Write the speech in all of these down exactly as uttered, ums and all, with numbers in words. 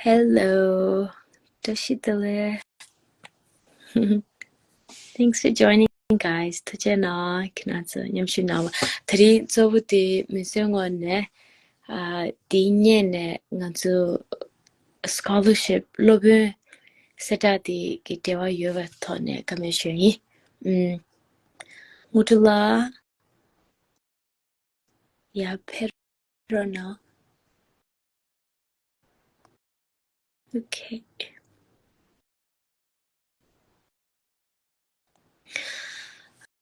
Hello. བཀྲ་ཤིས་བདེ་ལེགས། Thanks for joining, guys. ཐུགས་རྗེ་གནང་ཁྱེད་རང་ཚོ་མཉམ་ཞུགས་གནང་བ། དེ་རིང་གཙོ་བོ་དེ་མུན་སེལ་ངོས་ནས་ཨ་དེ་སྔོན་ནས་ང་ཚོ་scholarship སློབ་ཡོན་གསལ་བསྒྲགས་དེ་གི་འབྲེལ་བ་ཡོད་པའི་ཐོག་ནས་བཀའ་མོལ་ཞུ་ཡིན། ཨུམ། དངོས་གྲུབ་ལགས། ཡར་ཕེབས་རོགས་གནང་། Okay.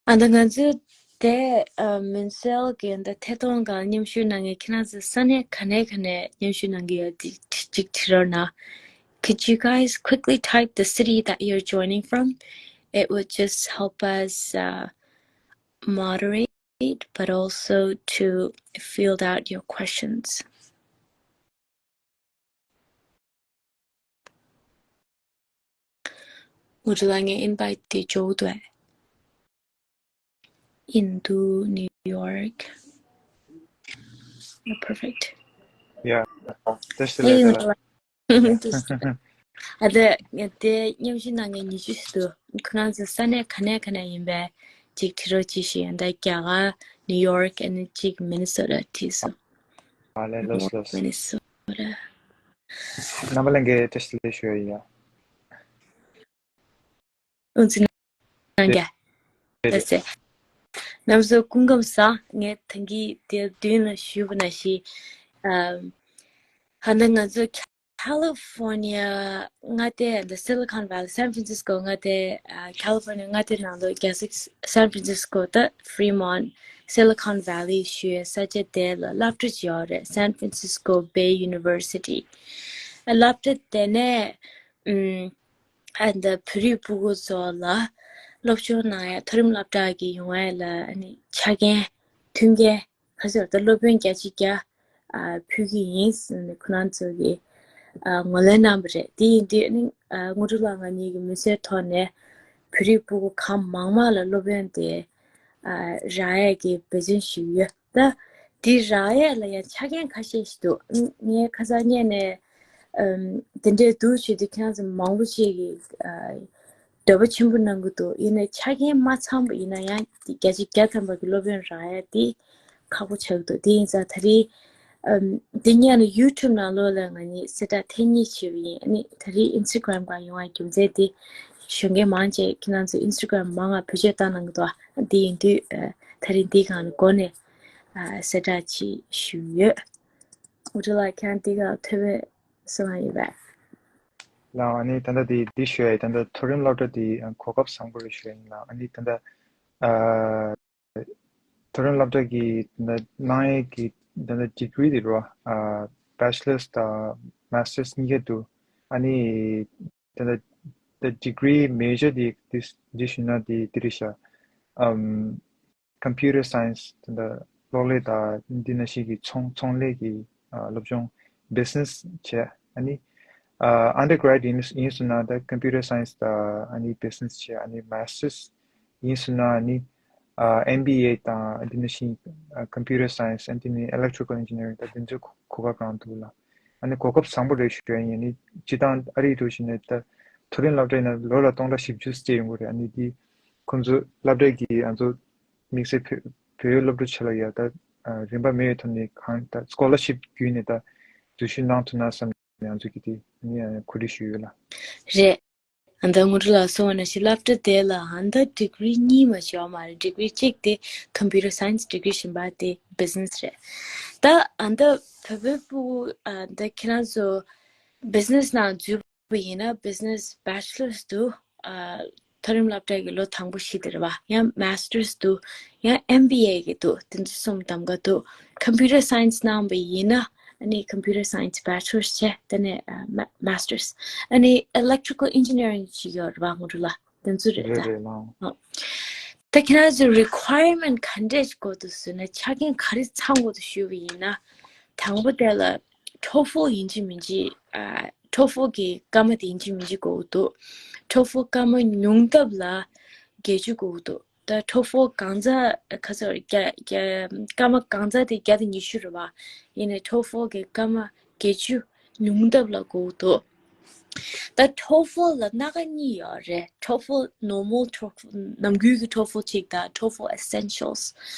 ཨ་ད་ང་ཚོས་དེ་ཨ་མུན་སེལ་གྱི་འདི་ཐད་གཏོང་སྒང་མཉམ་ཞུགས་གནང་མཁན་ཁྱེད་རང་ཚོ་ས་གནས་ག་ནས་ག་ནས་མཉམ་ཞུགས་གནང་གི་ཡོད་དེ་ཅིག་དྲི་རོགས་གནང་། Could you guys quickly type the city that you're joining from? It would just help us uh, moderate, but also to fill out your questions. དངོས་གྲུབ་ལགས་ངས་invite དེ་འཇོག་འདུག་ཨེ། Into New York. Oh, perfect. Yeah. Hey, དངོས་གྲུབ་ལགས། ཨ་དེ་ངས་དེ་མཉམ་ཞུགས་གནང་མཁན་ཉི་ཤུ་ཞིག་འདུག་ཁོ་རང་ཚོ་ས་གནས་ག་ནས་ག་ནས་ཡིན་པས་ཅིག་དྲི་རོགས་ཅིག་ཞུ་ཡིན། ད་རྒྱ་གར་New York and ཅིག་Minnesota བྲིས་སོང་། ཨ་ལས་ལོས་ལོས། Minnesota. རྣམ་པ་ལྷན་རྒྱས་བཀྲ་ཤིས་བདེ་ལེགས་ཞུ་ཡ་ཡིན་ཡ། ཨུ་ཚུགས་གནང་རྒྱ། རེད་རེད། ལགས་སེ། རྣམ་པ་ཚོ་སྐུ་ཁམས་བཟང་། ངས་ད་གིན་དེ་མདུན་ལ་ཞུས་པ་ནང་བཞིན། ཨམ། ཧ་ད་ང་ཚོ་California མངའ་སྡེ་འདི་Silicon Valley San Francisco མངའ་སྡེ་ཨ་California མངའ་སྡེ་ནང་ལ་རྒྱལ་སྲིད་San Francisco དང་Fremont Silicon Valley ཞུ་བའི་ས་ཆ་དེ་ལ་སློབ་གྲྭ་ཅིག་ཡོད་རེད། San Francisco Bay University. ཨ་སློབ་གྲྭ་དེ་ནས་ཨམ། ཨ་འདི་བོད་རིགས་སྤུ་གུ་ཚོ་ལ་སློབ་སྦྱོང་གནང་ཡ་མཐོ་རིམ་སློབ་གྲྭ་གི་ཡོང་ཡ་ལ་ཨ་ནི་ཆ་རྐྱེན་མཐུན་རྐྱེན་ཁ་ཤས་ད་སློབ་ཡོན་བརྒྱ་ཆ་བརྒྱ་ཨ་ཕུལ་གྱི་ཡིན་ཟེར་ནས་ཁོ་རང་ཚོ་གིས་ཨ་ངོས་ལེན་གནང་བ་རེད། དེ་ཡིན་དུས་ཨ་ནི་ཨ་དངོས་གྲུབ་ལགས་ང་གཉིས་ཀྱི་མི་ཚེའི་ཐོག་ནས་བོད་རིགས་སྤུ་གུ་གང་མང་མང་ལ་སློབ་ཡོན་དེ་ཨ་རག་ཡས་ཀྱི་འབད་བརྩོན་ཞུས་ཡོད། ད་དེ་རག་ཡས་ལ་ཡང་ཆ་རྐྱེན་ཁ་ཤས་ཤིག་འདུག་ངས་ཁ་སང་ཉིན་ནས་ཨམ། དེ་འདྲས་འདུག་ཞུས་དུས་ཁྱེད་རང་ཚོ་མང་པོ་ཅིག་གིས་ཨ། འདོད་པ་ཆེན་པོ་གནང་གི་འདུག་ཡིན་ནའི་ཆ་རྐྱེན་མ་ཚང་པ་ཡིན་ན་ཡང་བརྒྱ་ཆ་བརྒྱ་ཐམ་པ་གི་སློབ་ཡོན་རག་ཡ་དེ་ཁག་པོ་ཆགས་ཀྱི་འདུག་དེ་ཡིན་ཙང་ད་རེས་ཨམ། དེ་སྔོན་ལ་YouTube ནང་ལོགས་ལ་ང་གཉིས་གསལ་བསྒྲགས་ཐེངས་གཉིས་བྱས་པ་ཡིན། ཨ་ནི་ད་རེས་Instagram སྒང་ཡོང་བའི་རྒྱུ་མཚན་དེ་གཞོན་སྐྱེས་མང་ཆེ་ཁྱེད་རང་ཚོ་Instagram མང་ང་བེད་སྤྱོད་བཏང་གནང་གི་འདུག་ཨ་དེ་ཡིན་དུས་ཨ། ད་རེས་འདི་སྒང་ལ་འགོ་ནས་ཨ། གསལ་བསྒྲགས་ཅིག་ཞུས་ཡོད། དངོས་གྲུབ་ལགས་ཁྱེད་རང་འདི་སྒང་ཐོས་པ་གསན་པ་ཡིན་པས། ལགས་ཨ་ནི་ད་ལྟ་འདི་འདི་ཞུ་ཡ་ཡིན། ད་ལྟ་མཐོ་རིམ་སློབ་གྲྭ་འདི་གོ་སྐབས་བཟང་པོ་རེད་ཞུ་ཡ་ཡིན་ལགས། ཨ་ནི་ད་ལྟ་ཨ། མཐོ་རིམ་སློབ་གྲྭ་གི་ད་ལྟ་གནང་ཡས་ཀྱི་ད་ལྟ་ཌི་གི་རི་དེ་རེད་བ། ཨ་Bachelor's དང་Master's གཉིས་ཀ་འདུག་ཨ་ནི་ད་ལྟ་ད་ལྟ་ཌི་གི་རི་མེ་ཇར་དེ་དེ་དེ་ཞུས་ན་དེ་དེ་རེད་ཤག་ཨམ། Computer Science དེ་འདྲ་གློག་ཀླད་དང་འདི་ནང་བཞིན་གྱི་ཚོང་ཚོང་ལས་ཀྱི་ཨ་སློབ་སྦྱོང་། Business བྱས། ཨ་ནི་ཨ་Undergrad ཡིན་ཡིན་སོང་ན་ད་Computer Science དང་ཨ་ནི་Business བྱས། ཨ་ནི་Masters ཡིན་སོང་ན་ཨ་ནི་ཨ་M B A དང་འདི་ནང་བཞིན་ཨ་Computer Science ཨ་འདི་ནི་Electrical Engineering ད་འདི་ཚོའི་གོ་གོ་སྐབས་རང་འདུག་ལ། ཨ་ནི་གོ་སྐབས་བཟང་པོ་རེད་ཞུ་ཡ་ཡིན། ཨ་ནི་སྤྱི་བཏང་ཨ་རིའི་འགྲོ་བཞིན་ནས་ད་མཐོ་རིམ་སློབ་གྲྭ་ཡིན་ན་ལོ་ལ་སྟོང་ཕྲག་བཞི་བཅུ་སྐྱེ་ཡོང་གི་རེད། ཨ་ནི་འདི་ཁོང་ཚོ་སློབ་གྲྭ་གི་ང་ཚོ་དམིགས་བསལ་བོད་བོད་ཡིག་སློབ་ཕྲུག་ཆ་ལ་ཡ་ད་རིན་པ་མེད་པའི་ཐོག་ནས་གང་ད་Scholarship བརྒྱུད་ནས་ད་འཛུལ་ཞུགས་གནང་ཐུབ་ན་བསམ་ནས་ང་ཚོ་གི་དེ་ནི་གོ་སྒྲིག་ཞུས་ཡོད་ལ། རེད། ཨ་ད་དངོས་གྲུབ་ལགས་གསུངས་པ་ནང་བཞིན་སློབ་གྲྭ་དེ་ལ་ཨ་ད་ཌི་གི་རི་གཉིས་མ་ཞིག་ཡོད་མ་རེད། ཌི་གི་རི་གཅིག་དེ་Computer Science ཌི་གི་རི་གཞན་པ་དེ་Business རེད། ད་ཨ་ད་བོད་པའི་སྤུ་གུ་ཨ་ད་ཁྱེད་རང་ཚོ་Business ནང་འཛུལ་བ་ཡིན་ན་Business Bachelor's འདུག་ཨ་མཐོ་རིམ་སློབ་གྲྭ་གི་ལོ་དང་པོ་བཞི་དེ་རེད་བ། ཡང་Masters འདུག་ཡང་M B A གི་འདུག་དེ་ཚོ་གསུམ་གདམ་ག་འདུག Computer Science གནང་བ་ཡིན་ན་ཨ་ནི་Computer Science Bachelor's བྱས། དེ་ནས་ཨ་མ་Masters ཨ་ནི་Electrical Engineering ཅིག་ཡོད་རེད་བ། དངོས་གྲུབ་ལགས་དེ་ཚོ་རེད་རེད་ད། རེད་ལགས། ཨ་ད་ཁྱེད་རང་ཚོ་Requirement ག་འདྲས་དགོས་འདུག་ཟེར་ན་ཆ་རྐྱེན་ག་རེ་ཚང་དགོས་འདུག་ཞུས་པ་ཡིན་ན། དང་པོ་དེ་ལ་TOEFL ཡིན་གཅིག་མིན་གཅིག་ཨ་TOEFL གི་སྐར་མ་དེ་ཡིན་གཅིག་མིན་གཅིག་དགོས་ཀྱི་འདུག TOEFL སྐར་མ་ཉུང་མཐའ་ལ་བརྒྱད་ཅུ་དགོས་ཀྱི་འདུག་ད་TOEFL གང་ཚ་ག་ཚོད་བརྒྱ་བརྒྱ་སྐར་མ་གང་ཚ་དེ་བརྒྱ་དང་ཉི་ཤུ་རེད་བ། ཡིན་ནའི་TOEFL གི་སྐར་མ་བརྒྱད་ཅུ་ ཉུང་ལྡབ་ལ་དགོས་འདུག་ད་ཊོ་ཧྥུལ་ལ་སྣ་ཁ་གཉིས་ཡོད་རེད། ཊོ་ཧྥུལ་ནོར་མལ་ཊོ་ཧྥུལ་ནམ་རྒྱུན་གྱི་ཊོ་ཧྥུལ་གཅིག་དང་ཊོ་ཧྥུལ་ཨེ་སེན་ཤལ།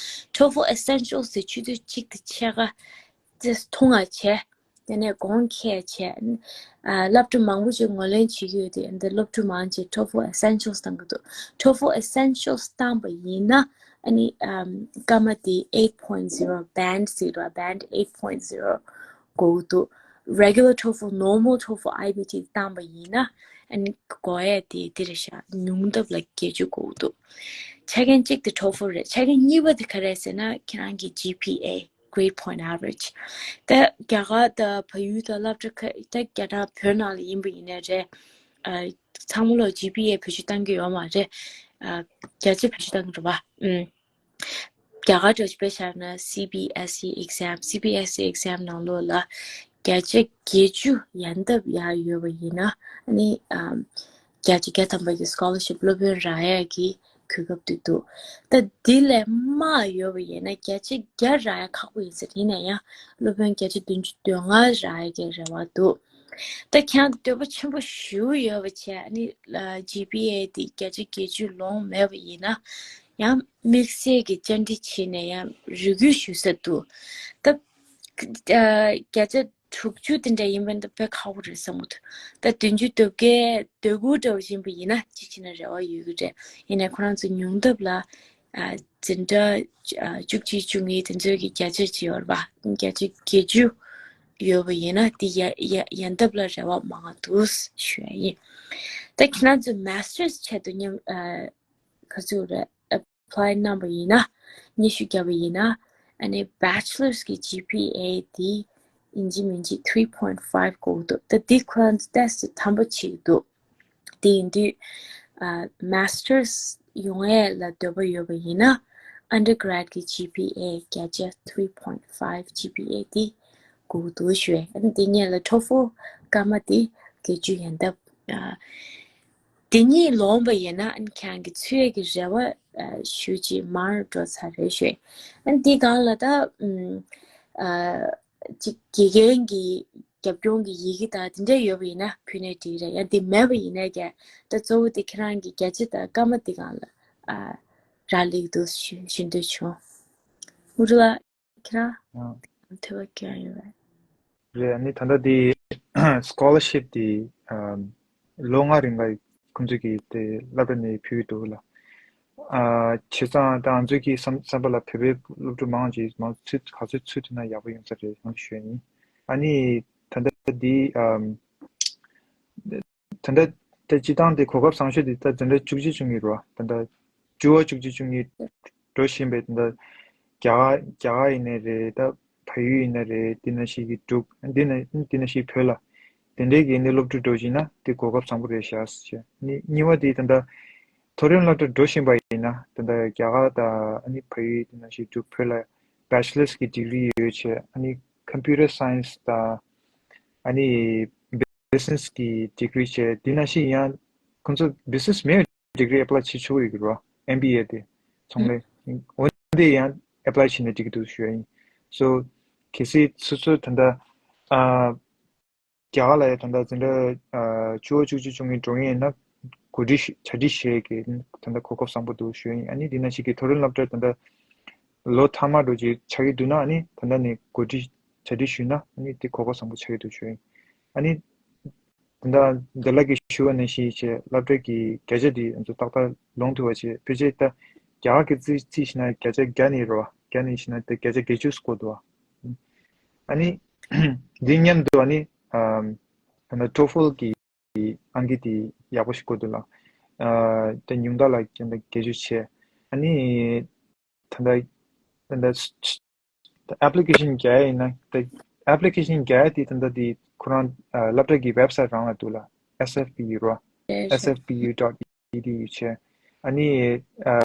ཊོ་ཧྥུལ་ཨེ་སེན་ཤལ་དེ་ཆུ་ཚོད་གཅིག་དང་ཕྱེད་ཀ་ཙམ་འཐུང་བ་བྱས། དེ་ནས་དགོང་ཁ་བྱས། ཨ་སློབ་ཕྲུག་མང་པོ་ཅིག་ངོས་ལེན་བྱེད་ཀྱི་ཡོད་དེ། འདི་སློབ་ཕྲུག་མང་ཆེ་ཊོ་ཧྥུལ་ཨེ་སེན་ཤལ་བཏང་གི་འདུག་ཊོ་ཧྥུལ་ཨེ་སེན་ཤལ་བཏང་པ་ཡིན་ན། ཨ་ནི་ཨམ་སྐར་མ་དེ་eight point zero band ཟེར་བ། band eight point zero དགོས་ཀྱི་འདུག་རེ་གུ་ལར་ཊོ་ཧྥུལ། ནོར་མལ་ཊོ་ཧྥུལ་ཨའི་བི་ཊི་བཏང་པ་ཡིན་ན། ཨ་ནི་དགོས་ཡས་དེ་དེ་རེད་ཤག་ཉུང་ལྡབ་ལ་བརྒྱད་ཅུ་དགོས་ཀྱི་འདུག་ཆ་རྐྱེན་གཅིག་དེ་ཊོ་ཧྥུལ་རེད། ཆ་རྐྱེན་གཉིས་པ་དེ་ག་རེ་རེད་ཟེར་ན། ཁྱེད་རང་གི་ཇི་པི་ཨེ། Grade Point Average ད་རྒྱ་གར་དང་བལ་ཡུལ་དང་སློབ་གྲྭ་ཁག་ད་རྒྱ་ནག་བོད་ནང་ལ་ཡིན་པ་ཡིན་ནའི་རེད། ཨ་ཚང་མ་ལོ་ཇི་པི་ཨེ་བེད་སྤྱོད་བཏང་གི་ཡོད་མ་རེད། ཨ་བརྒྱ་ཆ་བེད་སྤྱོད་བཏང་གི་རེད་པ། ཨུམ། རྒྱ་གར་འདྲ་བོ་ཞིག་དཔེ་བཞག་ན་སི་བི་ཨེས་ཨི་exam། སི་བི་ཨེས་ཨི་exam ནང་ལོགས་ལ་བརྒྱ་ཆ་བརྒྱད་ཅུ་ཡན་འདབ་ཡར་ཡོད་པ་ཡིན་ན། ཨ་ནི་ཨམ་བརྒྱ་ཆ་བརྒྱ་ཐམ་པ་གི་scholarship སློབ་ཡོན་རག་ཡས་ཀྱི་གོ་སྐབས་དེ་འདུག་ད་འདི་ལས་དམའ་ཡོད་པ་ཡིན་ན། བརྒྱ་ཆ་བརྒྱ་རག་ཡས་ཁག་པོ་ཡིན་ཟེར། ཡིན་ན་ཡང་སློབ་ཡོན་བརྒྱ་ཆ་བདུན་ཅུ་དོན་ལྔ་རག་ཡས་ཀྱི་རེ་བ་འདུག་ད་ཁྱེད་རང་འདོད་པ་ཆེན་པོ་ཞེ་པོ་ཡོད་པ་བྱས། ཨ་ནི་ཇི་པི་ཨེ་དེ་བརྒྱ་ཆ་བརྒྱད་ཅུ་ལོངས་མེད་པ་ཡིན་ན། ཡང་དམིགས་བསལ་གྱི་བཅར་འདྲི་བྱས་ནས་ཡང་རེ་སྐུལ་ཞུ་ས་འདུག་ད་ཨ་བརྒྱ་ཆ་དྲུག་ཅུ་དེ་འདྲ་ཡིན་པ་འདི་དཔེ་ཁག་པོ་རེད་བསམ་གྱི་འདུག་ད་བདུན་ཅུ་དོན་བརྒྱད་དོན་དགུ་འདྲ་བོ་ཡིན་པ་ཡིན་ན་ཅིག་བྱས་ན་རེ་བ་ཡོད་ཀྱི་རེད། ཡིན་ནའི་ཁོ་རང་ཚོ་ཉུང་ལྡབ་ལ་ཨ་འཛིན་གྲྭ་ཨ་བཅུ་གཅིག་བཅུ་གཉིས་དེ་ཚོའི་གི་བརྒྱ་ཆ་ཅིག་ཡོད་རེད་པ། བརྒྱ་ཆ་བརྒྱད་ཅུ་ཡོད་པ་ཡིན་ན་དེ་ཡ་ཡ་ཡན་འདབ་ལ་རེ་བ་མང་བ་འདུག་ཞུ་ཡ་ཡིན། ད་ཁྱེད་རང་ཚོ་མཱས་ཊར་ཆེད་དུ་མཉམ་ཨ་ག་ཚོད་རེད། Apply གནང་པ་ཡིན་ན། སྙན་ཞུ་བརྒྱབ་པ་ཡིན་ན། ཨ་ནི་bachelor's གི་ཇི་པི་ཨེ་དེ་ཡིན་གཅིག་མིན་གཅིག three point five དགོས་འདུག་ད་འདི་ཁོ་རང་ཚོ་ཏོག་ཙམ་དམ་པོ་བྱེད་ཀྱི་འདུག་དེ་ཡིན་དུས་ཨ་masters ཡོང་ཡས་ལ་འདོད་པ་ཡོད་པ་ཡིན་ན། undergrad གི་ཇི་པི་ཨེ་བརྒྱ་ཆ three point five ཇི་པི་ཨེ་དེ་དགོས་འདུག་ཞུ་བས། ཨ་ནི་དེ་སྔོན་ལ་ཊོ་ཧྥུལ་སྐར་མ་དེ་བརྒྱད་ཅུ་ཡན་འདབ་ཨ། དེ་གཉིས་ལོངས་པ་ཡིན་ན། ཨ་ནི་ཁྱེད་རང་གི་འཚོལ་ཡས་ཀྱི་རེ་བ་ཨ་ཞེ་ཅིག་མང་རུ་འགྲོ་ཚར་རེད་ཞུ། ཨ་ནི་དེའི་སྒང་ལ་ད་ཨམ་ཨ་ཅིག་དགེ་རྒན་གྱི་རྒྱབ་སྐྱོར་གྱི་ཡི་གེ་དང་དེ་འདྲ་ཡོད་པ་ཡིན་ན་ཕུལ་ནའི་འགྲིག་རེད། ཡང་དེ་མེད་པ་ཡིན་ནའི་ཀྱང་ད་གཙོ་བོ་དེ་ཁྱེད་རང་གི་བརྒྱ་ཆ་དང་སྐར་མ་དེ་སྒང་ལ་ཨ་རག་ལས་འདུག་ཞུ་ཞུ་འདོད་བྱུང་། ཨུ་རུ་ལ། ཁྱེད་རང་ཨ། ཐོས་པ་སྐྱོན་ཡོད་པས། རེད། ཨ་ནི་ད་ལྟ་དེ་scholarship དེ་ཨམ་ལོ་ལྔ་རིང་ལ་ཁོང་ཚོས་ཀྱི་དེ་སློབ་གྲྭ་ནས་ཕུལ་གྱི་འདུག་ལ། ཨ་བྱས་ཙང་ད་ང་ཚོའི་གི་བསམ་བསམ་པ་ལ་བོད་པའི་སློབ་ཕྲུག་མང་ཅིག་མང་ཚུད་ག་ཚོད་ཚུད་ཐུབ་ན་ཡག་པོ་ཡོང་ས་རེད་ཡང་ཞུས་ཡིན། ཨ་ནི་ད་ལྟ་དེ་ཨམ། ད་ལྟ་དེ་སྤྱི་བཏང་དེ་གོ་སྐབས་བཟང་ཤོས་དེ་ད་འཛིན་གྲྭ་བཅུ་གཅིག་བཅུ་གཉིས་རེད་བ། ད་ལྟ་བཅུ་པ་བཅུ་གཅིག་བཅུ་གཉིས་འགྲོ་བཞིན་པའི་ད་ལྟ་རྒྱ་གར་རྒྱ་གར་ཡིན་ནའི་རེད། ད་བལ་ཡུལ་ཡིན་ནའི་རེད། དེ་ནང་བཞིན་གྱི་འབྲུག་དེ་ནང་དེ་ནང་བཞིན་བོད་ལ་དེ་འདྲའི་གི་ནི་སློབ་ཕྲུག་འགྲོ་བཞིན་ན་དེ་གོ་སྐབས་བཟང་པོ་རེད་ཤག་ཟེར། ནི་གཉིས་པ་དེ་ད་ལྟ་མཐོ་རིམ་སློབ་གྲྭ་འགྲོ་བཞིན་པ་ཡིན་ན་ད་ལྟ་རྒྱ་གར་དང་ཨ་ནི་བལ་ཡུལ་དེ་ནང་བཞིན་འབྲུག་བོད་ལ་bachelor's གི་degree ཡོད་བྱས། ཨ་ནི་computer science དང་ཨ་ནི་business གི་degree བྱས། དེ་ནང་བཞིན་ཡང་ཁོང་ཚོ་business མེད་degree apply བྱེད་ཆོག་གི་རེད་བ། ཨེམ་བི་ཨེ་དེ་ཚོང་ལས། འོ་དེ་ཡང་apply བྱས་ནས་འགྲིག་གི་འདུག་ཞུ་ཡ་ཡིན། so གལ་སྲིད་སོ་སོ་ད་ལྟ་ཨ་རྒྱ་གར་ལ་ཡང་ད་ལྟ་འཛིན་གྲྭ་ཨ་བཅུ་པ་བཅུ་གཅིག་བཅུ་གཉིས་འགྲོ་མཁན་ཡིན་ན་གོ་སྒྲིག་གྲ་སྒྲིག་བྱེད་ཀྱི་ད་ལྟ་གོ་སྐབས་བཟང་པོ་འདུག་ཞུ་ཡ་ཡིན། ཨ་ནི་དེ་ནང་བཞིན་གྱི་མཐོ་རིམ་སློབ་གྲྭ་ད་ལྟ་ལོ་མཐའ་མ་འགྲོ་རྒྱུ་ཆགས་ཀྱི་འདུག་ན། ཨ་ནི་ད་ལྟ་ནས་གོ་སྒྲིག་གྲ་སྒྲིག་ཞུས་ན་ཨ་ནི་དེ་གོ་སྐབས་བཟང་པོ་ཆགས་ཀྱི་འདུག་ཞུ་ཡིན། ཨ་ནི་ད་ལྟ་འདི་ལ་གི་ཞུ་བ་ནང་བཞིན་བྱས་སློབ་གྲྭ་གི་བརྒྱ་ཆ་དེ་ང་ཚོ་ཏག་ཏག་ལོངས་ཐུབ་པ་བྱས། ཕལ་ཆེར་ད་རྒྱ་གར་གྱི་རྩིས་རྩིས་བྱས་ན་བརྒྱ་ཆ་བརྒྱ་ནས་རེད་བ། བརྒྱ་ནས་བྱས་ན་ད་བརྒྱ་ཆ་བརྒྱད་ཅུ་སྐོར་འདུག་བ། ཨ་ནི་འདི་མཉམ་དུ་ཨ་ནི་ཨམ་ད་ལྟ་ཊོ་ཧྥུལ་གི་ཨང་ཀི་དེ་ཡག་པོ་ཞིག་དགོས་འདུག་ལ། ཨ་དེ་ཉུང་མཐའ་ལ་ཀྱང་ད་བརྒྱད་ཅུ་བྱས། ཨ་ནི་ད་ལྟ་ད་ལྟ་application རྒྱག་ཡ་ཡིན་ན་ད་application རྒྱག་ཡ་དེ་ད་ལྟ་དེ་ཁོ་རང་ཨ་སློབ་གྲྭ་གི་website རང་ལ་འདུག་ལ། S F B U རོ། རེད་རེད། S F B U dot E D U བྱས། ཨ་ནི་ཨ་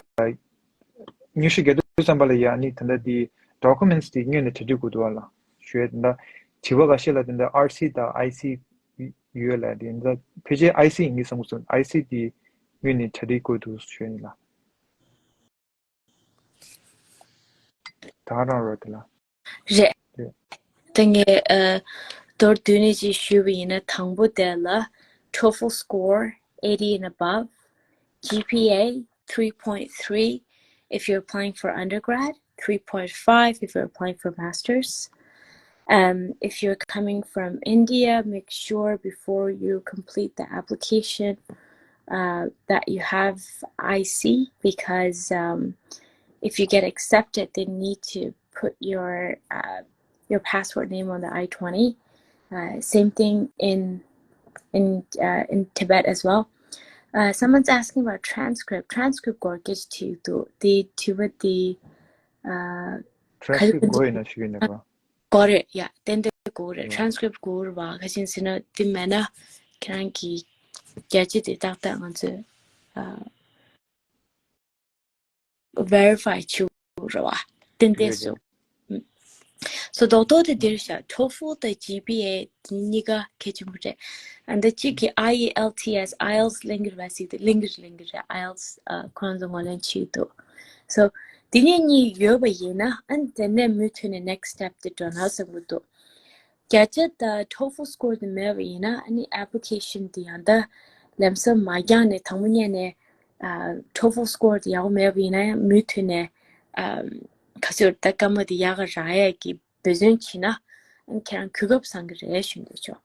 སྙན་ཞུ་རྒྱག་དུས་ཙམ་པ་ལ་ཡ་ཨ་ནི་ད་ལྟ་དེ་documents དེ་སྔོན་ནས་གྲ་སྒྲིག་དགོས་འདུག་བ་ལ། ཞུ་ཡ་ད་ལྟ་དྲི་བ་ཁ་ཤས་ལ་ད་ལྟ་R C དང་I C ཡོད་ལ། དེ་ད་ཕལ་ཆེར་I C ཡིན་གྱི་བསམ་གྱི་སོང་། I C དེ་སྔོན་ནས་གྲ་སྒྲིག་དགོས་འདུག་ཞུ་ཡ་ཡིན་ལ། ད་རང་རོ་དེ་ལ། རེད། རེད། ད་ངས་ཨ་ མདོར་བསྡུས་ནས་ཅིག་ཞུས་པ་ཡིན་ན། དང་པོ་དེ་ལ་TOEFL score eighty and above, G P A three point three if you're applying for undergrad, three point five if you're applying for masters. Um, if you're coming from India, make sure before you complete the application uh, that you have I C, because um, if you get accepted, they need to put your uh, your passport name on the I twenty. Uh, same thing in in uh, in Tibet as well. Uh, someone's asking about transcript. Transcript སྐོར་སྐད་ཆ་དྲིས་འདུག་དེ་དྲི་བ་དེ། ཨ། ག་རེ། Transcript དགོས་ཡིན་ན་ཞུ་གི་ཡིན་ནོ། དགོས་རེད་ཡ། ཏན་ཏན་དགོས་རེད། Yeah. Transcript དགོས་རེད་བ། ག་ཅི་ཡིན་ཟེར་ན་དེ་མེད་ན་ཁྱེད་རང་གི་བརྒྱ་ཆ་དེ་ཏག་ཏག་ང་ཚོས་ཨ། verify བྱེད་དགོས་རེད་བ། ཏན་ཏན་རེད། སོ། རེད། སོ་རྡོག་རྡོག་དེ་འདིར་བཞག TOEFL དང་G P A དེ་གཉིས་ཀ་གལ་ཆེན་པོ་རེད། ཨ་འདི་གཅིག་གི་I E L T S, IELTS གླེང་གི་རེད་པ། ཟིག་དེ་གླེང་གི་རེད། གླེང་གི་རེད། IELTS ཨ་ཁོ་རང་ཚོ་ངོས་ལེན་བྱེད་ཀྱི་འདུག་སོ་དེ་གཉིས་གཉིས་ཡོད་པ་ཡིན་ན། ཨ་ནི་དེ་ནས་མུ་མཐུད་ནས་next step དེ་འགྲོ་ན་བསམ་གྱི་འདུག་བརྒྱ་ཆ་དང་TOEFL score དེ་མེད་པ་ཡིན་ན། ཨ་ནི་application དེ་ཡང་ད་ལམ་སང་མ་བརྒྱངས་ནས་དང་པོ་ཉིད་ནས་ཨ་TOEFL score དེ་ཡག་པོ་མེད་པ་ཡིན་ན་ཡང་མུ་མཐུད་ནས་ཨ་ག་ཚོད་ད་སྐར་མ་དེ་ཡག་ག་རག་ཡས་ཀྱི་འབད་བརྩོན་བྱེད་ན། ཨ་ནི་ཁྱེད་རང་གོ་སྐབས་བཟང་གི་རེད་ཞུ་འདོད་བྱུང་།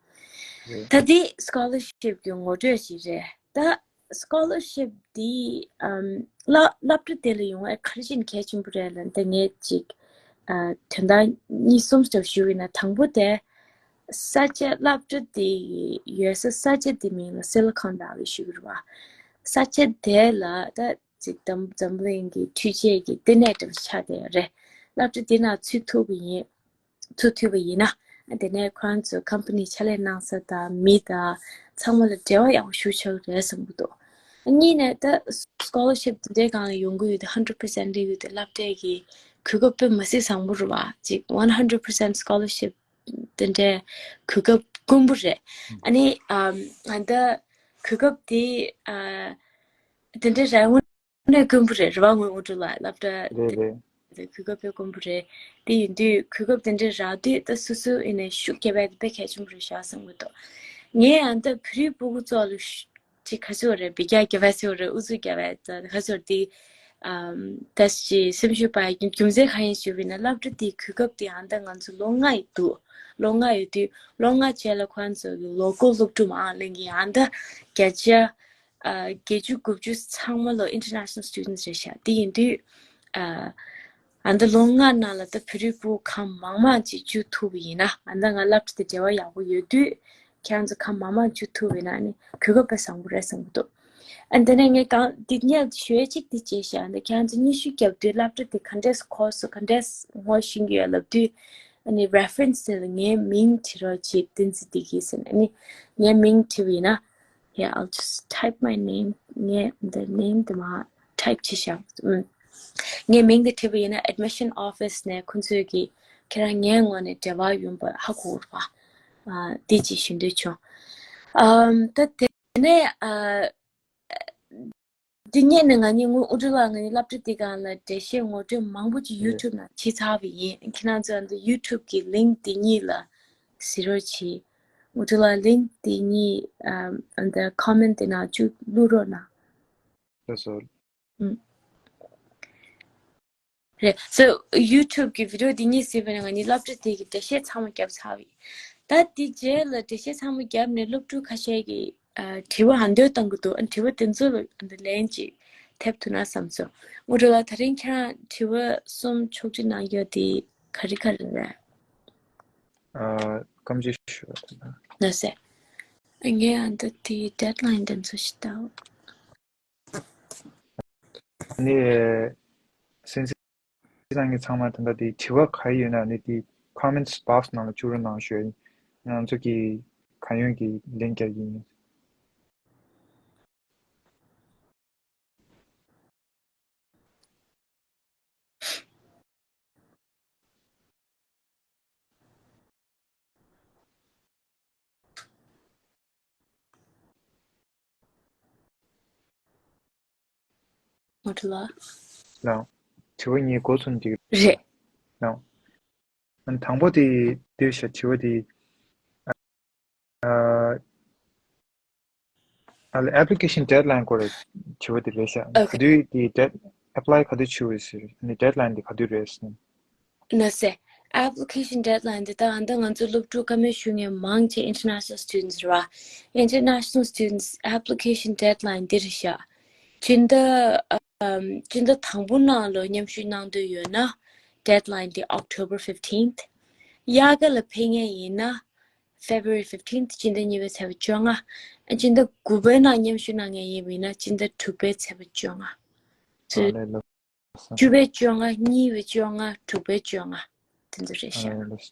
རེད། ད་འདི་scholarship གི་ངོ་སྤྲོད་ཞིག་རེད། ད་scholarship འདི་ཨམ་སློབ་སློབ་གྲྭ་དེ་ལ་ཡོང་བའི་ག་རེ་བྱས་ནས་གལ་ཆེན་པོ་རེད་ལབ་ན། ད་ངས་ཅིག་ཨ་དོན་དག་གཉིས་གསུམ་ཙམ་ཞུ་གི་ཡིན་ན། དང་པོ་དེ་ས་ཆ་སློབ་གྲྭ་དེ་ཡོད་ས་ས་ཆ་དེ་མིང་ལ་Silicon Valley ཞུ་གི་རེད་བ། ས་ཆ་དེ་ལ་ད་ཅིག་འཛམ་འཛམ་གླིང་གི་འཕྲུལ་ཆས་ཀྱི་ལྟེ་གནས་འདྲ་བོ་ཆགས་བསྡད་ཡོད་རེད། སློབ་གྲྭ་དེ་ནང་ཚུད་ཐུབ་པ་ཡིན། ཚུད་ཐུབ་པ་ཡིན་ན། དེ་ནས་ཁོ་རང་ཚོ་company ཕྱག་ལས་གནང་ས་དང་མི་དང་ཚང་མ་ལ་འབྲེལ་བ་ཡག་པོ་ཞེ་པོ་ཆགས་ཀྱི་རེད་བསམ་གྱི་འདུག་གཉིས་ནས་ད་scholarship དེ་འདྲའི་སྒང་ལ་ཡོང་གི་ཡོད་དུས། hundred percent སླེབས་ཡོད་དུས་སློབ་གྲྭ་གི་གོ་སྐབས་དཔེ་མི་སྲིད་བཟང་པོ་རེད་བ། ཅིག་one hundred percent scholarship དེ་འདྲའི་གོ་སྐབས་དཀོན་པོ་རེད། ཨ་ནི་ཨམ་ད་གོ་སྐབས་དེ་ཨ་དེ་འདྲའི་རང་དངོས་གནས་དཀོན་པོ་རེད། རེད་བ། ངོས་དངོས་གྲུབ་ལགས། སློབ་གྲྭ་རེད། རེད། དེ་གོ་སྐབས་དཔེ་དཀོན་པོ་རེད། དེ་ཡིན་དུས་གོ་སྐབས་དེ་འདྲ་རག་དུས་ད་སོ་སོ་ཡིན་ནའི་ཤུགས་རྒྱབ་ཡ་དེ་དཔེ་གལ་ཆེན་པོ་རེད་ཤག་བསམ་གྱི་འདུག་ངས་ཨ་ད་བོད་རིགས་སྤུ་གུ་ཚོ་ལ་ཅིག་ག་ཚོད་རེད། འབུད་རྒྱག་རྒྱབ་ཡ་ཚོད་རེད། ཨུ་ཚུགས་རྒྱབ་ཡ་ད་ག་ཚོད་དེ་ཨམ་ད་ཅིག་སེམས་ཤུགས་སྤར་ཡ་རྒྱུ་མཚན་གང་ཡིན་ཞུས་པ་ཡིན་ན། སློབ་གྲྭ་དེའི་གོ་སྐབས་དེ་ཨ་ད་ང་ཚོ་ལོ་ལྔ་ཡི་འདུག་ལོ་ལྔ་ཡོད་དུས་ལོ་ལྔ་རྗེས་ལ་ཁོ་རང་ཚོ་གི་ལོ་འཁོར་སློབ་ཕྲུག་མང་ལེན་གྱི། ཨ་ད་བརྒྱ་ཆ་ཨ་བརྒྱད་ཅུ་དགུ་བཅུ་ཚང་མ་ལོ་international students རེད་ཤག་དེ་ཡིན་དུས་ཨ་ཨ་ད་ལོ་ལྔ་ནང་ལ་ད་བོད་རིགས་སྤུ་གུ་གང་མང་མང་ཅིག་བཅུག་ཐུབ་པ་ཡིན་ན། ཨ་ད་ང་སློབ་གྲྭ་དེ་འབྲེལ་བ་ཡག་པོ་ཡོད་དུས་ཁྱེད་རང་ཚོ་གང་མང་མང་བཅུག་ཐུབ་པ་ཡིན་ན། ཨ་ནི་གོ་སྐབས་དཔེ་བཟང་པོ་རེད་བསམ་གྱི་འདུག་ཨ་དེ་ནས་ངས་གང་འདི་ངས་ཞུ་ཡ་གཅིག་འདི་བྱས་ཤག་ཨ་ད་ཁྱེད་རང་ཚོ་སྙན་ཞུ་རྒྱབ་དུས་སློབ་གྲྭ་དེ་ག་འདྲས་course ག་འདྲས་ངོ་ཤེས་ཀྱི་ཡོད་ལབ་དུས། ཨ་ནི་reference དེ་ལ་ངའི་མིང་བྲིས་རོགས་བྱེད། བསྟན་འཛིན་བདེ་སྐྱིད་ཟེར་ནས། ཨ་ནི་ངའི་མིང་བྲིས་པ་ཡིན་ན། Yeah, I'll just type my name. ངས་འདི་name དེ་མར་type བྱས་ཤག་ཨུམ། ངའི་མིང་དེ་བྲིས་པ་ཡིན་ན་admission office ནས་ཁོང་ཚོས་ཀྱིས་ཁྱེད་རང་ངའི་ངོས་ནས་འབྲེལ་བ་ཡོང་བ་ཧ་གོ་རེད་པ། ཨ་དེ་ཅིག་ཞུ་འདོད་བྱུང་། ཨམ་ད་དེ་ནས་ཨ་འདི་སྔོན་ནས་ང་གཉིས་དངོས་དངོས་གྲུབ་ལགས་ང་གཉིས་སློབ་གྲྭ་འདི་སྒང་ལ་འགྲེལ་བཤད་ངོ་སྤྲོད་མང་པོ་ཅིག་རེད། YouTube ནང་བྱས་ཚར་བ་ཡིན། ཁྱེད་རང་ཚོ་འདི་YouTube གི་link འདི་གཉིས་ལ་གཟིགས་རོགས་གྱིས། དངོས་གྲུབ་ལགས་link འདི་གཉིས་ཨམ་འདི་comment འདི་ནང་བཅུག་བླུག་རོགས་གནང་། ལགས་སོ། ཨུམ། རེད། So YouTube གི་video འདི་གཉིས་གཟིགས་པ་ནས་ང་གཉིས་སློབ་གྲྭ་དེ་གི་འགྲེལ་བཤད་ཚང་མ་བརྒྱབ་ཚར་བ་ཡིན། ད་འདི་རྗེས་ལ་འགྲེལ་བཤད་ཚང་མ་བརྒྱབ་ནས་སློབ་ཕྲུག་ཁ་ཤས་ཀྱིས་ཨ་དྲི་བ་ཨ་འདོད་བཏང་གི་འདུག་ཨ་དྲི་བ་དེ་ཚོ་ལ་ཨ་འདི་ལན་ཅིག་ཐེབས་ཐུབ་ན་བསམ་སོང་། དངོས་གྲུབ་ལགས་དེ་རིང་ཁྱེད་རང་དྲི་བ་གསུམ་ཕྱོགས་སྒྲིག་གནང་ཡོད་དེ་ག་རེ་ག་རེ་རེད། ཨ་སྐུ་མཁྱེན་ཞུ་བ་དང་། ལགས་སེ། ངས་ཨ་འདི་དེ་deadline དེ་ཚོ་ཞིག་བལྟའོ། ནི་སེམས་སེམས་ནང་གི་ཚང་མ་ད་ལྟ་དེ་དྲི་བ་ག་ཡོད་ན་ནི་དེ་comments box ནང་ལ་བཅུག་རོགས་གནང་ཞུ། ང་ཚོ་གི་གང་ཡོང་གི་ལན་རྒྱག་གི་ཡིན། ངོ་སྤྲོད་ལ། ལགས། དྲི་བ་གཉིས་འགོ་ཚུགས་འགྲིག་རེད། ལགས། ཨ་དང་པོ་དེ་འདིར་བཞག་དྲི་བ་དེ། ཨ་ཨ་ལ་application deadline སྐོར་དྲི་བ་དེ་རེད་ཤག Okay. ག་དུས་དེ་dead- apply ག་དུས་བྱེད་དགོས་ཟེར། ཨ་ནི་deadline དེ་ག་དུས་རེད་ཟེར། ན་སེ། application deadline དེ་ད་ཨ་འདི་ང་ཚོ་སློབ་ཕྲུག་བཀའ་མོལ་ཞུ་མཁན་མང་ཆེ་international students རེད་བ། International students application deadline འདི་རེད་ཤག་སྤྱི་ཟླ་ཨམ་སྤྱི་ཟླ་དང་པོ་ནང་ལ་མཉམ་ཞུགས་གནང་འདོད་ཡོད་ན་deadline དེ་October fifteenth། དབྱར་ཁ་ལ་ཕེབས་མཁན་ཡིན་ན་February fifteenth སྤྱི་ཟླ་གཉིས་པའི་ཚེས་པ་བཅོ་ལྔ། ཨ་སྤྱི་ཟླ་དགུ་པའི་ནང་མཉམ་ཞུགས་གནང་མཁན་ཡིན་པ་ཡིན་ན་སྤྱི་ཟླ་དྲུག་པའི་ཚེས་པ་བཅོ་ལྔ། ཨ་ལས་ལགས་སོ། བཅུ་པའི་བཅོ་ལྔ། གཉིས་པའི་བཅོ་ལྔ། དྲུག་པའི་བཅོ་ལྔ། དེ་ཚོ་རེད་ཤག་ཨ་ལས་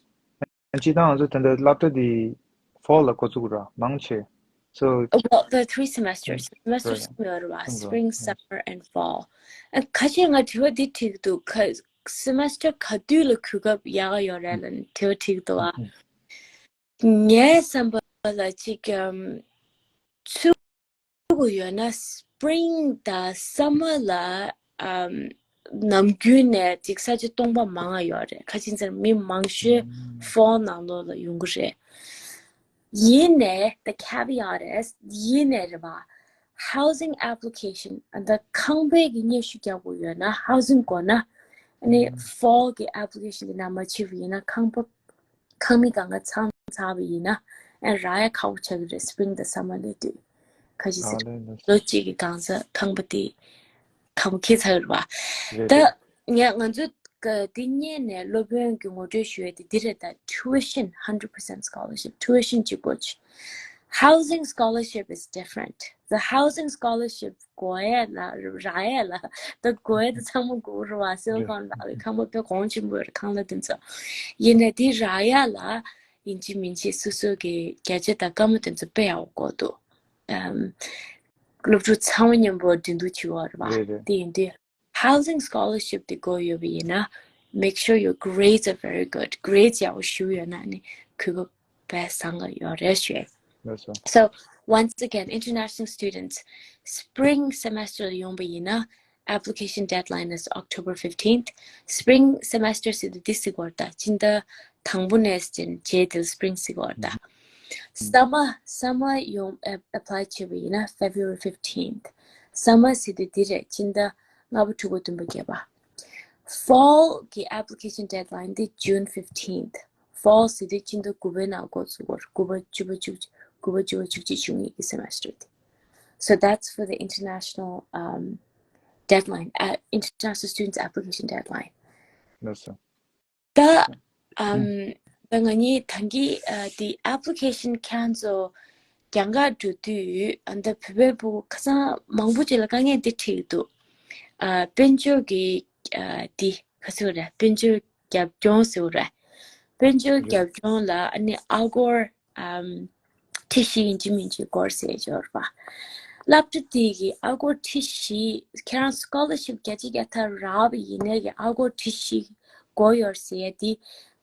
སྤྱིར་བཏང་ང་ཚོ་ད་ལྟ་སློབ་གྲྭ་འདི་fall ལ་འགོ་བཙུགས་ར་མང་ཆེ། So well, the three semesters. Semester right. གསུམ་ཡོད་རེད་བ། གསུམ་རེད། Spring, summer and fall. ཨ་ཁ་ཤས་ང་དྲི་བ་འདི་དྲིས་འདུག་ཁ- semester ག་དུས་ལ་གོ་སྐབས་ཡག་ག་ཡོད་རེད་ལབ་ནས་དྲི་བ་དྲིས་འདུག་བ། ངའི་བསམ་པ་ལ་ཅིག་ཨམ་ཚུད་དགོས་ཡོད་ན་spring དང་summer ལ་ཨམ་ནམ་རྒྱུན་ནས་ཅིག་ས་ཆ་སྟོང་པ་མང་ང་ཡོད་རེད། ཁ་ཅིག་ཚེ་མི་མང་ཤོས་fall ནང་ལོགས་ལ་ཡོང་གི་རེད། ཡིན་ནའི་the caveat is ཡིན་ནའི་རེད་བ། Housing application ཨ་ད་ཁང་པའི་གི་སྙན་ཞུ་རྒྱག་དགོས་ཡོད་ན་housing དགོས་ན་ཨ་ནི་fall གི་application དེ་ནང་མ་ཕྱིན་པ་ཡིན་ན་ཁང་པ་ཁང་མིག་སྒང་ག་ཚང་ཚར་བ་ཡིན་ན་ཨ་རག་ཡ་ཁག་པོ་ཆགས་ཀྱི་རེད། spring དང་summer སླེབས་དུས་ཁ་ཅིག་ཚེ་ཨ་ལས་ལོ་གཅིག་གི་སྒང་ཚ་ཁང་པ་དེ་ཁག་པོ་འཁེལ་ཚར་ཡོད་རེད་བ། རེད་ད་རེད། ངས་ང་ཚོ་ག་དེ་སྔོན་ནས་སློབ་དཔོན་གྱི་ངོ་སྤྲོད་ཞུ་ཡས་དེ་འདི་རེད། ད་tuition hundred percent scholarship tuition གཅིག་པོ་ཅིག housing scholarship is different. The housing scholarship དགོས་ཡས་ལ་རག་ཡས་ལ་ད་དགོས་ཡས་དེ་ཚང་མ་དགོས་རེད་བ། Silicon Valley ཁང་པ་དཔེ་གོང་ཆེན་པོ་རེད། ཁང་གླ་དེ་ཚོ་ཡིན་ནའི་དེ་རག་ཡས་ལ་ཡིན་གཅིག་མིན་གཅིག་སོ་སོ་གི་བརྒྱ་ཆ་དང་སྐར་མ་དེ་ཚོ་དཔེ་ཡག་པོ་དགོས་འདུག་ཨམ། སློབ་ཕྲུག་ཚང་མ་མཉམ་པོ་འགྲན་བསྡུར་བྱེད་ཡོད་རེད་བ། རེད་རེད། དེ་ཡིན་དུས་housing scholarship དེ་དགོས་ཡོད་པ་ཡིན་ན་make sure your grades are very good. Grades ཡག་པོ་ཞིག་ཡོད་ན་ནི་གོ་སྐབས་དཔེ་བཟང་ག་ཡོད་རེད་ཞུ། ལགས་སོ། So once again, international students, spring semester ལ་ཡོང་པ་ཡིན་ན་application deadline is October fifteenth. Spring semester ཟེར་དུས་འདི་ཟེར་གྱི་ཡོད་རེད་ད། སྤྱི་ཟླ་དང་པོ་ནས་བྱས་རྗེས་དེ་ལ་spring ཟེར་གྱི་ཡོད་རེད་ད། Summer, summer ཡོང་ཨེ་apply བྱས་པ་ཡིན་ན་February fifteenth. Summer ཟེར་དུས་འདི་རེད། སྤྱི་ཟླ་ལྔ་པ་དྲུག་པ་བདུན་པ་བརྒྱད་པ། Fall གི་application deadline དེ་June fifteenth. Fall ཟེར་དུས་སྤྱི་ཟླ་དགུ་པའི་ནང་འགོ་བཙུགས་པར་དགུ་པ་བཅུ་པ་བཅུ་དགུ་པ་བཅུ་པ་བཅུ་གཅིག་བཅུ་གཉིས་ཀྱི་semester དེ། So that's for the international um, deadline, uh, international students application deadline. ལགས་སོ། ད་ཨམ་ད་ང་གཉིས་ད་གིན་ཨ་དེ་application ཁྱེད་ཚོ་རྒྱ་གར་འགྲོ་དུས་ཨ་ད་བོད་པའི་ཕྲུ་གུ་ཁ་སང་མང་པོ་ཅིག་ལ་དཀའ་ངལ་འདི་འཕྲད་འདུག་ཨ་དཔལ་འབྱོར་གྱི་ཨ་དེ་ག་ཚོད་རེད། དཔལ་འབྱོར་རྒྱབ་ལྗོངས་ཟེར་བ་རེད། དཔལ་འབྱོར་རེད། རྒྱབ་ལྗོངས་ལ་ཨ་ནི་ཨ་སྒོར་ཨམ་ཁྲི་བཞི་ཡིན་གཅིག་མིན་གཅིག་སྒོར་ཟེར་འབྱོར་བ། སློབ་གྲྭ་དེ་གི་ཨ་སྒོར་ཁྲི་བཞི་ཁྱེད་རང་scholarship བརྒྱ་ཆ་བརྒྱ་ཐག་རག་པ་ཡིན་ནའི་གི་ཨ་སྒོར་ཁྲི་བཞི་དགོས་ཡོད་ཟེར་ཡ་དེ་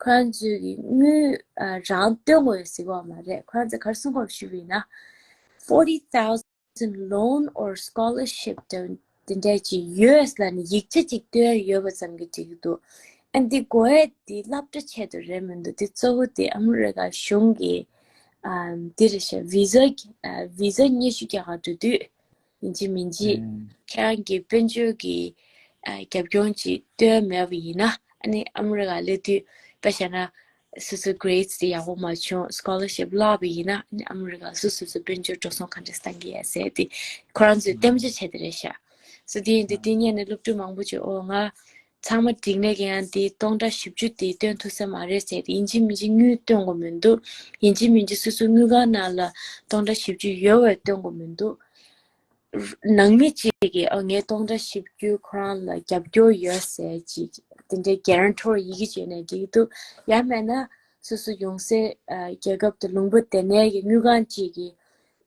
ཁོ་རང་ཚོས་གི་དངུལ་ཨ་རང་བཏོན་དགོས་ཡོད་ཟེར་གི་ཡོད་མ་རེད། ཁོ་རང་ཚོས་ག་རེ་གསུང་གི་ཡོད་ཞུས་པ་ཡིན་ན་forty thousand loan or scholarship དེ་འདྲ་ཅིག་ཡོད་ལབ་ནས་ཡིག་ཆ་ཅིག་བཏོན་ཡོད་པ་ཙམ་གྱིས་འགྲིག་གི་འདུག་ཨ་འདི་དགོས་ཡས་འདི་སློབ་གྲྭ་ཆེད་དུ་རེད་མི་འདུག་འདི་གཙོ་བོ་དེ་ཨ་མི་རི་ཀ་གཞུང་གི་ཨ་འདི་རེད་ཤག visa ཨ་visa སྙན་ཞུ་རྒྱག་ག་འགྲོ་དུས་ཡིན་གཅིག་མིན་གཅིག་ཨུམ་ཁྱེད་རང་གི་དཔལ་འབྱོར་གྱི་ཨ་རྒྱབ་ལྗོངས་ཅིག་བཏོན་མེད་པ་ཡིན་ན་ཨ་ནི་ཨ་མི་རི་ཀ་སླེབས་དུས་དཔེ་བཞག་ན། སོ་སོའི་grades དེ་ཡག་པོ་མ་བྱུང་scholarship བརླག་པ་ཡིན་ན་ཨ་ནི་ཨ་མི་རི་ཀ་སོ་སོ་སོའི་དཔལ་འབྱོར་འགྲོ་སོང་ག་འདྲས་གཏང་གི་ཡ་ཟེར་ཏེ་ཁོ་རང་ཚོས་གཏམ་བརྗོད་བྱས་ཏེ་རེད་ཤག So དེ་ཡིན་དུས་དེ་སྔོན་ནས་སློབ་ཕྲུག་མང་པོ་ཅིག་ཨོ་ང་ཚང་མ་འགྲིག་ནས་ཀྱང་དེ་སྟོང་ཕྲག་བཞི་བཅུ་དེ་བཏོན་ཐུབ་ས་མ་རེད་ཟེར་ཏེ་ཡིན་གཅིག་མིན་གཅིག་དངུལ་བཏོན་དགོས་མི་འདུག་ཡིན་གཅིག་མིན་གཅིག་སོ་སོའི་དངུལ་ཁང་ནང་ལ་སྟོང་ཕྲག་བཞི་བཅུ་ཡོད་པ་བཏོན་དགོས་མི་འདུག་ནང་མི་གཅིག་གིས་ཨ་ངས་སྟོང་ཕྲག་བཞི་བཅུ་ཁོ་རང་ལ་རྒྱབ་སྐྱོར་ཡོད་ཟེར་ཅིག་དེ་འདྲའི་guarantor ཡི་གེ་བྱས་ནས་འགྲིག་འདུག་ཡང་མེད་ན་སོ་སོ་ཡོང་སའི་ཨ་རྒྱལ་ཁབ་དང་ལུང་པ་དེ་ནས་ཀྱི་དངུལ་ཁང་གཅིག་གིས་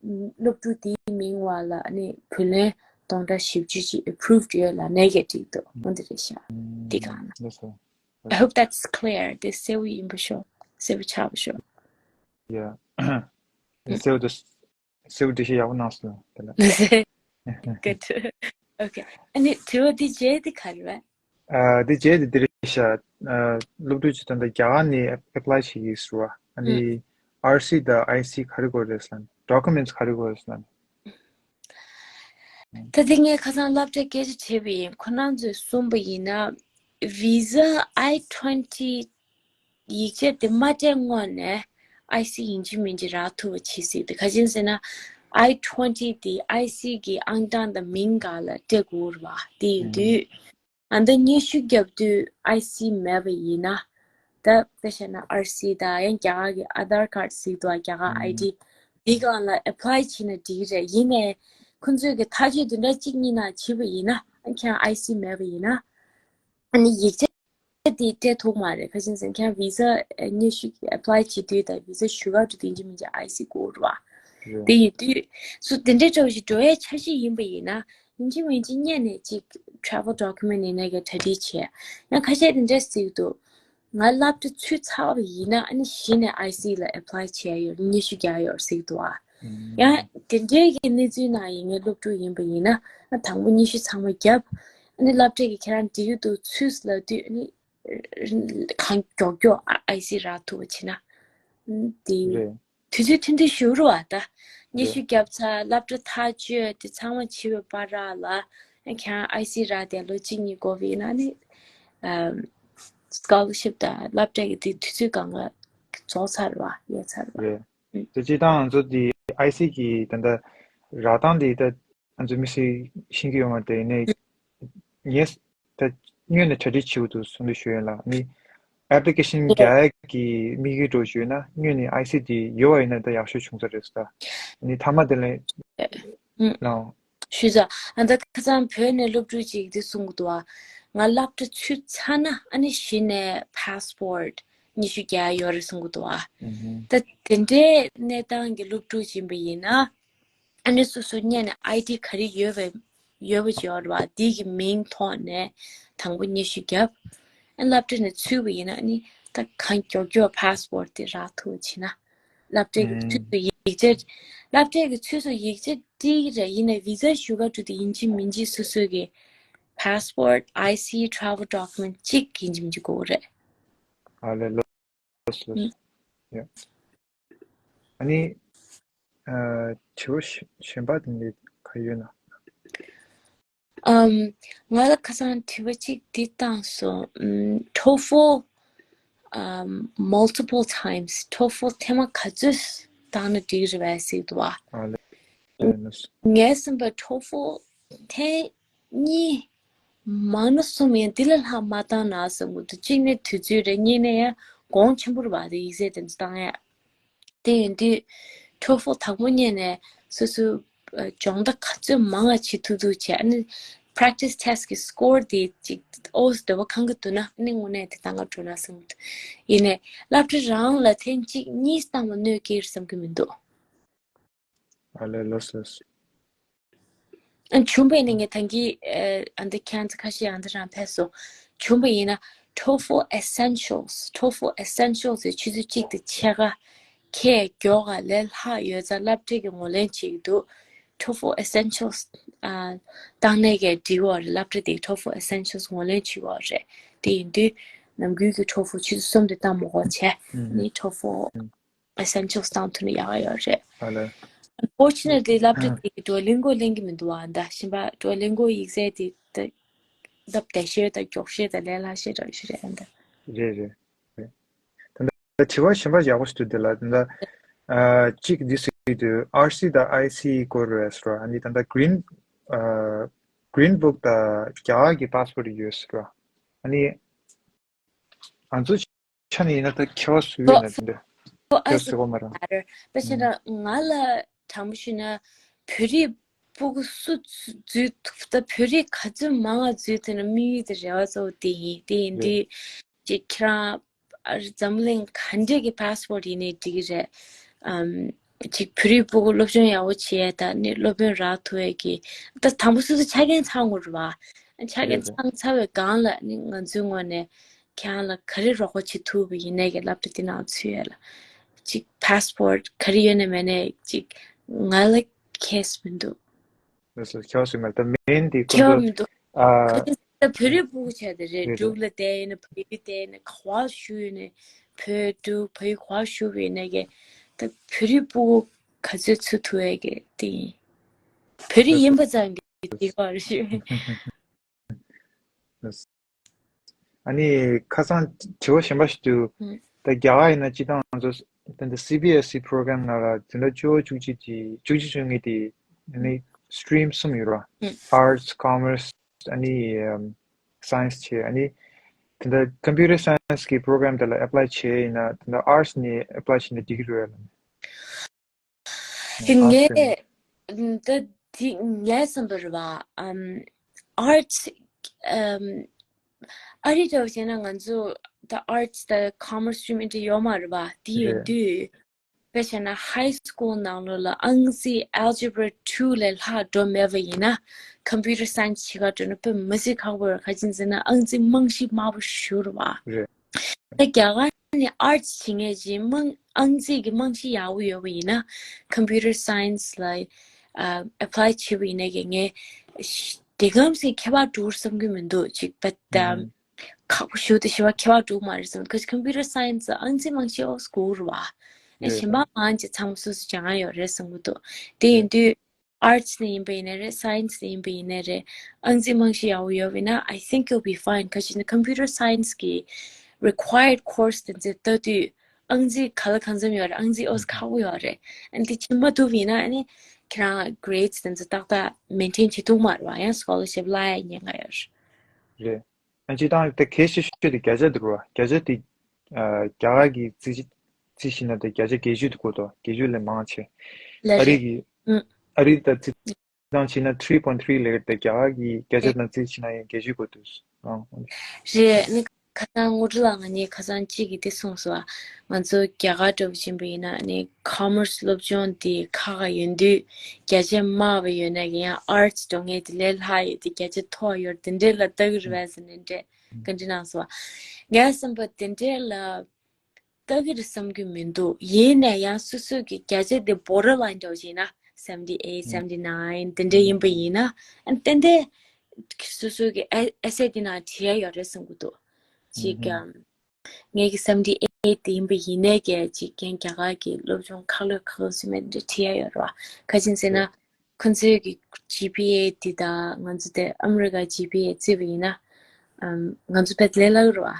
ཨམ་སློབ་ཕྲུག་དེའི་མིང་བ་ལ་ཨ་ནི་བུ་ལོན་སྟོང་ཕྲག་བཞི་བཅུ་ཅིག་approved ཡོད་ལབ་ནས་ཀྱི་འགྲིག་འདུག་འོ་འདི་རེད་ཤག་འདི་གང་ན། ལགས་སོ། I hope that's clear. དེ་གསལ་པོ་ཡིན་པ་ཤོག་གསལ་པོ་ཆགས་པ་ཤོག Yeah. གསལ་པོ་འདུག་གསལ་པོ་འགྲེལ་བཤད་ཡག་པོ་གནང་སོང་དེ་ལ། Good. Okay. ཨ་ནི་དྲི་བ་འདི་རྗེས་དེ་ག་རེ་རེད། ཨ་འདི་རྗེས་དེ་འདི་རེད་ཤག་ཨ་སློབ་ཕྲུག་ཅིག་ད་ལྟ་རྒྱ་གར་ནས་apply བྱེད་ཀྱི་ཟེར་བ། ཨ་ནི་ R C དང I C ག་རེ་དགོས་རེད་ཟེར་ན། Documents ག་རེ་དགོས་རེད་ཟེར་ན། ད་དེ་ངས་ཁ་སང་སློབ་གྲྭ་སྐད་ཆ་དྲིས་པ་ཡིན། ཁོ་རང་ཚོས་གསུངས་པ་ཡིན་ན། Visa I twenty ཡིག་ཆ་དེ་མ་སྤྲད་སྔོན་ནས་I C ཡིན་གཅིག་མིན་གཅིག་རག་ཐུབ་པ་བྱེད་སྲིད་དེ། ག་ཅི་ཡིན་ཟེར་ན། I twenty དེ་I C གི་ཨང་གྲངས་དང་མིང་སྒང་ལ་སྤྲད་དགོས་རེད་བ། དེ་ཡིན་དུས། ཨ་ད་སྙན་ཞུ་བརྒྱབ་དུས I C མེད་པ་ཡིན་ན། ད་དཔེ་བཞག་ན་R C དང་ཡང་རྒྱ་གར་གྱི་Aadhaar card ཟེར་འདུག་རྒྱ་གར I D དེའི་སྒང་ལ་apply བྱས་ན་འགྲིག་གི་རེད། ཡིན་ནའི་ཁོང་ཚོས་ཀྱི་ཐག་གཅོད་དེ་འདྲ་གཅིག་གཉིས་ནང་བྱས་པ་ཡིན་ན། ཁྱེད་རང་I C མེད་པ་ཡིན་ན། ཨ་ནི་ཡིག་ཆ་དེ་སྤྲད་ཐུབ་མ་རེད། ག་ཅི་ཡིན་ཟེར་ན། ཁྱེད་རང་Visa སྙན་ཞུ་apply བྱེད་དུས་དང་Visa ཞུ་ག་འགྲོ་དུས་ཡིན་གཅིག་མིན་གཅིག་I C དགོས་རེད་བ། དེ་ཡིན་དུས་སུ་དེ་འདྲའི་འདྲ་བོ་ཞིག་འགྲོ་ཡའི་འཆར་གཞི་ཡིན་པ་ཡིན་ན། ཡིན་གཅིག་མིན་གཅིག་སྔོན་ནས་ཅིག་travel document ཡིན་ནའི་གྲ་སྒྲིག་བྱས། ཡང་ཁ་ཤས་དེ་འདྲ་ཟེར་གྱི་འདུག་ང་སློབ་གྲྭ་ཚུད་ཚར་བ་ཡིན་ན་ཨ་ནི་གཞི་ནས་I C ལ་apply བྱས་ཡོད། སྙན་ཞུ་རྒྱག་ཡོད་ཟེར་གྱི་འདུག་ཨ། ཡང་དེ་འདྲའི་གི་གནས་ཚུལ་ནང་ཡིན། ངའི་སློབ་ཕྲུག་ཡིན་པ་ཡིན་ན། ཨ་དང་པོ་སྙན་ཞུ་ཚང་མ་བརྒྱབ། ཨ་ནི་སློབ་གྲྭ་གི་ཁྱེད་རང་འགྲིག་གི་འདུག་ཚུད་ལབ་དུས། ཨ་ནི་གང་མགྱོགས་མགྱོགས་I C རག་ཐུབ་པ་བྱེད་ན། ཨ་དེ་དུས་ཚོད་ཐུང་ཐུང་ཞིག་རེད་བ། ད་སྙན་ཞུ་བརྒྱབ་ཚར། སློབ་གྲྭ་ཐག་གཅོད་དེ་ཚང་མ་བྱས་པའི་བར་ལ་ཁྱེད་རང་I C རག་དེ་ལོ་གཅིག་གཉིས་འགོར་བ་ཡིན་ན་ནི། ཨམ་scholarship དང་སློབ་གྲྭ་གི་དེ་དུས་ཚོད་སྒང་ག་རྫོགས་ཚར་བ་ཡལ་ཚར་བ། རེད། དེ་སྤྱིར་བཏང་ང་ཚོ་དེ་I C གི་ད་ལྟ་རག་སྟངས་དེ་ད་ང་ཚོ་མི་སེར་ཤེས་ཀྱི་ཡོད་མ་རེད། དེ་ནས་ངས་ད་སྔོན་ནས་གྲ་སྒྲིག་བྱེད་དགོས་འདུག་གསུང་གི་ཞུ་ཡོད་ལ། ནི་application རྒྱག་ཡག་གི་དམིགས་ཡུལ་འདྲ་ཞུས་ན། སྔོན་ནས་I C དེ་ཡོད་པ་ཡིན་ན་ད་ཡག་ཤོས་བྱུང་ས་རེད་ཟེར། ད་ནི་མཐའ་མ་དེ་ལས་ལའང་ཞུས་ཙང་། ཨ་ད་ཁ་སང་བོད་ནས་སློབ་ཕྲུག་ཅིག་འདི་གསུང་གི་འདུག་ཨ། ང་སློབ་གྲྭ་ཚུད་ཚར་ན་ཨ་ནི་གཞི་ནས་passport སྙན་ཞུ་རྒྱག་ཡོད་རེད་གསུང་གི་འདུག་ཨ། ད་དེ་འདྲའི་གནས་སྟངས་ཀྱི་སློབ་ཕྲུག་ཅིག་ཡིན་པ་ཡིན་ན། ཨ་ནི་སོ་སོ་སྔོན་ནས་I D ག་རེ་ཡོད་པ་ཡོད་པ་ཅིག་ཡོད་རེད་བ། དེ་གི་མིང་ཐོག་ནས་དང་པོ་སྙན་ཞུ་བརྒྱབ། ཨ་སློབ་གྲྭ་ནས་ཚུད་པ་ཡིན་ན་ཨ་ནི་ད་གང་མགྱོགས་མགྱོགས་passport དེ་རག་ཐུབ་པ་བྱེད་ན། སློབ་གྲྭ་གི་ཚུད་དུ་ཡིག་ཆ། སློབ་གྲྭ་གི་ཚུད་དུ་ཡིག་ཆ་སྤྲད་ཀྱི་རེད། ཡིན་ནའི་Visa ཞུ་ག་འགྲོ་དུས་ཡིན་གཅིག་མིན་གཅིག་སོ་སོ་གི་passport I C travel document གཅིག་ཡིན་གཅིག་མིན་གཅིག་དགོས་རེད། ཨ་ལས། ལགས་སོ། ཡ། ཨ་ནི། ཨ། དྲི་བ་གཞན་པ་དེ་འདྲ་ག་ཡོད་ན། ཨམ། ང་ལ་ཁ་སང་དྲི་བ་གཅིག་འདི་བཏང་སོང་། ཨམ། TOEFL ཨམ། multiple times TOEFL ཐེངས་མ་ག་ཚོད་བཏང་ན་འགྲིག་རེད་པས་ཟེར་འདུག་བ། ཨ་ལས། ངས་བསམ་པར་TOEFL ཐེངས་གཉིས། མང་ན་གསུམ་ཡང་འདི་ལས་ལྷག་མ་བཏང་ན་བསམ་གྱི་འདུག་གཅིག་ནས་དུས་ཚོད་རེད། གཉིས་ནས་ཡང་གོང་ཆེན་པོ་རེད་པ། དེ་ཡིག་ཚད་དེ་ཚོ་བཏང་ཡ། དེ་ཡིན་དུས་TOEFL དང་པོ་ཉིད་ནས་སོ་སོ་སྦྱོང་བརྡར་ག་ཚོད་མང་བ་བྱེད་ཐུབ་ཐུབ་བྱས། ཨ་ནི་practice test གི་score དེ་ཅིག་ཨོ་འདོད་པ་ཁེངས་ཀྱི་འདུག་ན། ཨ་ནི་དངོས་གནས་དེ་བཏང་ག་འགྲོ་ན་བསམ་གྱི་འདུག་ཡིན་ནའི་སློབ་གྲྭ་རང་ལ་ཐེངས་གཅིག་གཉིས་བཏང་བ་གནོད་སྐྱེལ་བསམ་གྱི་མི་འདུག་ཨ་ལས། ལགས་སོ། ཨ། བྱུང་བ་ཡིན་ན་ངས་ད་གིན་ཨ་འདི་ཁྱེད་ཚོ་ཁ་ཤས་ཨ་འདི་རང་ཕེབས་སོང་། བྱུང་བ་ཡིན་ན་TOEFL Essentials TOEFL Essentials ཡི་ཆུ་ཚོད་གཅིག་དང་ཕྱེད་ཀ་ཁས་མགྱོགས་ག་ལས་ལྷག་ཡོད་ཙང་སློབ་གྲྭ་གིས་ངོས་ལེན་བྱེད་ཀྱི་འདུག TOEFL Essentials ཨ་བཏང་ནས་ཀྱི་འགྲིག་གི་རེད། སློབ་གྲྭ་དེ་TOEFL Essentials ངོས་ལེན་བྱེད་ཀྱི་རེད། དེ་ཡིན་དུས་ནམ་རྒྱུན་གྱི་TOEFL ཆུ་ཚོད་གསུམ་དེ་བཏང་མ་དགོས་བྱས། ཨ་ནི་TOEFL Essentials བཏང་ཐུབ་ན་ཡག་ཡོད་རེད། ཨ་ལས། Unfortunately སློབ་གྲྭ་དེ་གི་Duolingo ལེན་གྱི་མི་འདུག་བ། ད་གཞན་པ་Duolingo ཡིག་ཚད་དེ་ད་སྟབས་བདེ་ཤོས་དང་མགྱོགས་ཤོས་དང་ལས་སླ་ཤོས་འདྲ་ཞིག་རེད་ད། རེད་རེད་རེད། ད་ལྟ་དྲི་བ་གཞན་པ་ཡག་པོ་ཞིག་འདུག་དེ་ལ་ད་ལྟ་ཨ་གཅིག་འདི་ཟེར་དུས་R C དང་I C སྐོར་རེད་ཟེར་བ། ཨ་ནི་ད་ལྟ་Green ཨ་Green Book དང་རྒྱ་གར་གྱི་passport ཡོད་ཟེར་བ། ཨ་ནི། ང་ཚོ་ཆ་ནས་ཡིན་ན་ད་ཁྱད་པར་བཟོ་ཡོད་ན་དེ་འདྲ། ཁྱད་པར་བཟོ་གི་མ་རེད། དཔེ་བྱས་ན་ང་ལ་དྲང་པོ་ཞུས་ན་བོད་རིགས་སྤུ་གུ་སུ་འཛུལ་ཐུབ། ད་བོད་རིགས་ག་ཚོད་མང་བ་འཛུལ་ཐུབ་ན་དམིགས་ཡུལ་དེ་རེ་བ་གཙོ་བོ་དེ་ཡིན། དེ་ཡིན་དུས་ཅིག་ཁྱེད་རང་འཛམ་གླིང་ག་འདྲས་ཀྱི་passport ཡིན་ནའི་འགྲིག་གི་རེད། ཨམ། ཅིག་བོད་རིགས་སྤུ་གུ་སློབ་སྦྱོང་ཡག་པོ་བྱེད་ཡས་དང་ནི་སློབ་དཔོན་རག་ཐུབ་ཡས་ཀྱི། ད་དང་པོ་སོ་སོ་ཆ་རྐྱེན་ཚང་དགོས་རེད་བ། ཆ་རྐྱེན་ཚང་ཚར་བའི་སྒང་ལ་ནི་ང་ཚོའི་ངོས་ནས་ཁྱེད་རང་ལ་ག་རེ་རོགས་པ་བྱེད་ཐུབ་པ་ཡིན་ནའི་གི་སློབ་གྲྭ་འདི་ནང་ཚུད་ཡས་ལ། ཅིག་passport ག་རེ་ཡོད་ནའི་མེད་ནའི་ཅིག་ང་ལ་case མི་འདུག་ལགས་སོ། ཁྱད་པར་ཟེར་མ་རེད། ད་main དེ་ཁྱད་པར་མི་འདུག་ཨ། ཁ་ཅིག་ད་བོད་རིགས་སྤུ་གུ་བྱས་ཏེ་རེད། རེད་འབྲུག་ལ་བསྡད་ཡོད་ན་བལ་ཡུལ་བསྡད་ཡོད་ན་ག་བ་བཞུགས་ཡོད་ན་བོད་འབྲུག་བལ་ཡུལ་ག་བ་བཞུགས་པ་ཡིན་ན་གི་ད་ ད་བོད་རིགས་སྤུ་གུ་ག་ཚོད་ཚུད་ཐུབ་ཡས་ཀྱི་དེ་ཡིན། བོད་རིགས་ཡིན་པ་ཙམ་གྱིས་འགྲིག་པ་རེད་ཤག་ཨ་ནི་ཁ་སང་དྲི་བ་གཞན་པ་ཞིག་འདུག་ཨུམ། ད་རྒྱ་གར་ཡིན་ན་སྤྱིར་བཏང་ང་ཚོ་ད་ལྟ་སི་བི་ཨེས་ཨི་པོ་རོ་གྷ་རམ་ནང་ལ་འཛིན་གྲྭ་བཅུ་བཅུ་གཅིག་གི་བཅུ་གཅིག་བཅུ་གཉིས་དེ་ཨ་ནི་སི་ཊི་རིམ་གསུམ་ཡོད་རེད་བ། ཨུམ། Arts, Commerce, ཨ་ནི་ཨམ་Science བྱས། ཨ་ནི་ད་ལྟ་Computer Science གི་པོ་རོ་གྷ་རམ་དེ་ལ་ཨེ་པ་ལའི་བྱས་ཡིན་ན་ད་ལྟ་Arts ནས་ཨེ་པ་ལའི་བྱས་ན་འགྲིག་གི་རེད་ལབ་ནས། ངས་ད་དེ་ངས་བསམ་པ་རེད་བ། ཨམ་Arts ཨམ་ཨ་རི་འདྲ་བོ་བྱས་ན་ང་ཚོ་ད་Arts དང་Commerce སི་ཊི་རིམ་འདི་འདྲ་ཡོད་མ་རེད་བ། དེ་ཡིན་དུས་དཔེ་བྱས་ན་High School ནང་ལོགས་ལ་ཨང་རྩིས་Algebra two ལས་ལྷག་འགྲོ་མེད་པ་ཡིན་ན་Computer Science བྱེད་ག་འགྲོ་ན་དཔེ་མི་སྲིད་ཁག་པོ་རེད། ག་རེ་ཡིན་ཟེར་ན་ཨང་རྩིས་རྨང་གཞི་དམའ་པོ་ཞེ་པོ་རེད་བ། རེད། ད་རྒྱ་གར་ནས་Arts བྱེད་མཁན་ཅིག་རྨང་ཨང་རྩིས་ཀྱི་རྨང་གཞི་ཡག་པོ་ཡོད་པ་ཡིན་ན་Computer Science ལ་ཨ་ཨེ་པ་ལའི་བྱེད་པ་ཡིན་ན་ཀྱི་ངས་དེ་གམ་ཞིག་ཁྱད་པར་འགྲོ་བསམ་གྱི་མི་འདུག་ཅིག་བེད་ཨམ་ཁག་པོ་ཞེ་པོ་དེ་ཞེ་པོ་ཁྱད་པར་འགྲོ་མ་རེད་བསམ། ག་Computer Science ཨང་རྩིས་རྨང་གཞི་ཨོ་སི་དགོས་རེད་བ། ཨེ་རེད། གཞན་པ་མང་ཆེ་ཚང་མ་སོ་སོ་སྦྱང་ཡ་ཡོད་རེད་བསམ་གྱི་འདུག་དེ་ཡིན་དུས་Arts ནས་ཡིན་པ་ཡིན་ན་རེད། Science ནས་ཡིན་པ་ཡིན་ན་རེད། ཨང་རྩིས་རྨང་གཞི་ཡག་པོ་ཡོད་པ་ཡིན་ན་I think you'll be fine. ག་ཅི་ན་Computer Science གི་Required Course དེ་ཚོ་ལྟ་དུས་ཨང་རྩིས་ག་ལ་གང་འཚམ་ཡོད་རེད། ཨང་རྩིས་ཨོ་སི་ཁག་པོ་ཡོད་རེད། ཨ་ནི་དེ་བྱེད་མ་ཐུབ་པ་ཡིན་ན་ཨ་ནི་ཁྱེད་རང་Grades དེ་ཚོ་ཏག་ཏག་Maintain བྱེད་ཐུབ་མ་རེད་བ། ཡང་Scholarship ལ་ཡ་ཉེན་ཁ་ཡོད་རེད། རེད། ཨ་སྤྱིར་བཏང་དེ་གལ་ཆེ་ཤོས་དེ་བརྒྱ་ཆ་འདུག་ར། བརྒྱ་ཆ་དེ་ཨ་རྒྱ་གར་གྱི་རྩིས་རྩིས་བྱས་ན་དེ་བརྒྱ་ཆ་བརྒྱད་ཅུ་དེ་དགོས་འདུག་བརྒྱད་ཅུ་ལས་མང་ཆེ། ལ་ཨ་རི་རེད། གི་ཨུ། ཨ་རི་ད་རྩིས་བཏང་བྱས་ན་three point three ལས་དེ་རྒྱ་གར་གྱི་བརྒྱ་ཆ་དང་རྩིས་བྱས་ན་ཡང་བརྒྱད་ཅུ་དགོས་འདུག་ཨང་། རེད། ནི་ཁ་སང་དངོས་གྲུབ་ལགས་ང་གཉིས་ཁ་སང་གཅིག་གིས་དེ་གསུངས་སོང་བ། ང་ཚོ་རྒྱ་གར་འདྲ་བོ་ཕྱིན་པ་ཡིན་ན་ནི་Commerce སློབ་སྦྱོང་དེ་ཁག་ཁག་ཡོད་དུས་བརྒྱ་ཆ་དམའ་བ་ཡོད་ན་ཡང་Arts འགྲོ་མཁན་དེ་ལས་ལྷག་ཡོད་དེ་བརྒྱ་ཆ་མཐོ་བ་ཡོད་དེ་འདྲས་ལ་ལྟ་གི་རེད་པས་ཟེར་ནས་འདྲས་བཀའ་འདྲི་གནང་སོང་བ། ངའི་བསམ་པ་དེ་འདྲས་ལ་ལྟ་གི་རེད་བསམ་གྱི་མི་འདུག་ཡིན་ན་ཡང་སོ་སོ་གི་བརྒྱ་ཆ་དེ་borderline འདྲ་བོ་ཞིག་ཡིན་ན་seventy eight seventy nine དེ་འདྲས་ཡིན་པ་ཡིན་ན་ཨ་ཏན་ཏན་སོ་སོ་གི་ཨེ་ཨེ་སེ་དེ་ནང་བྲིས་ཡ་ཡོད་རེད་བསམ་གྱི་འདུག་ཅིག་ཨམ། ངེད་ཀྱི་seventy eight དེ་ཡིན་པ་ཡིན་ནའི་གལ་ཅིག་རྐྱེན་རྒྱ་གར་གྱི་སློབ་སྦྱོང་ཁག་ལོས་ཁག་ལོས་སུ་མེད་འདྲ་བྲིས་ཡ་ཡོད་རེད་བ། ག་ཅི་ཡིན་ཟེར་ན། ཁོང་ཚོའི་གི་ཇི་པི་ཨེ་འདི་དང་ང་ཚོ་དེ་ཨ་མི་རི་ཀ་ཇི་པི་ཨེ་བརྩིས་པ་ཡིན་ན། ཨམ། ང་ཚོ་དཔེ་ལས་སླ་གི་རེད་བ།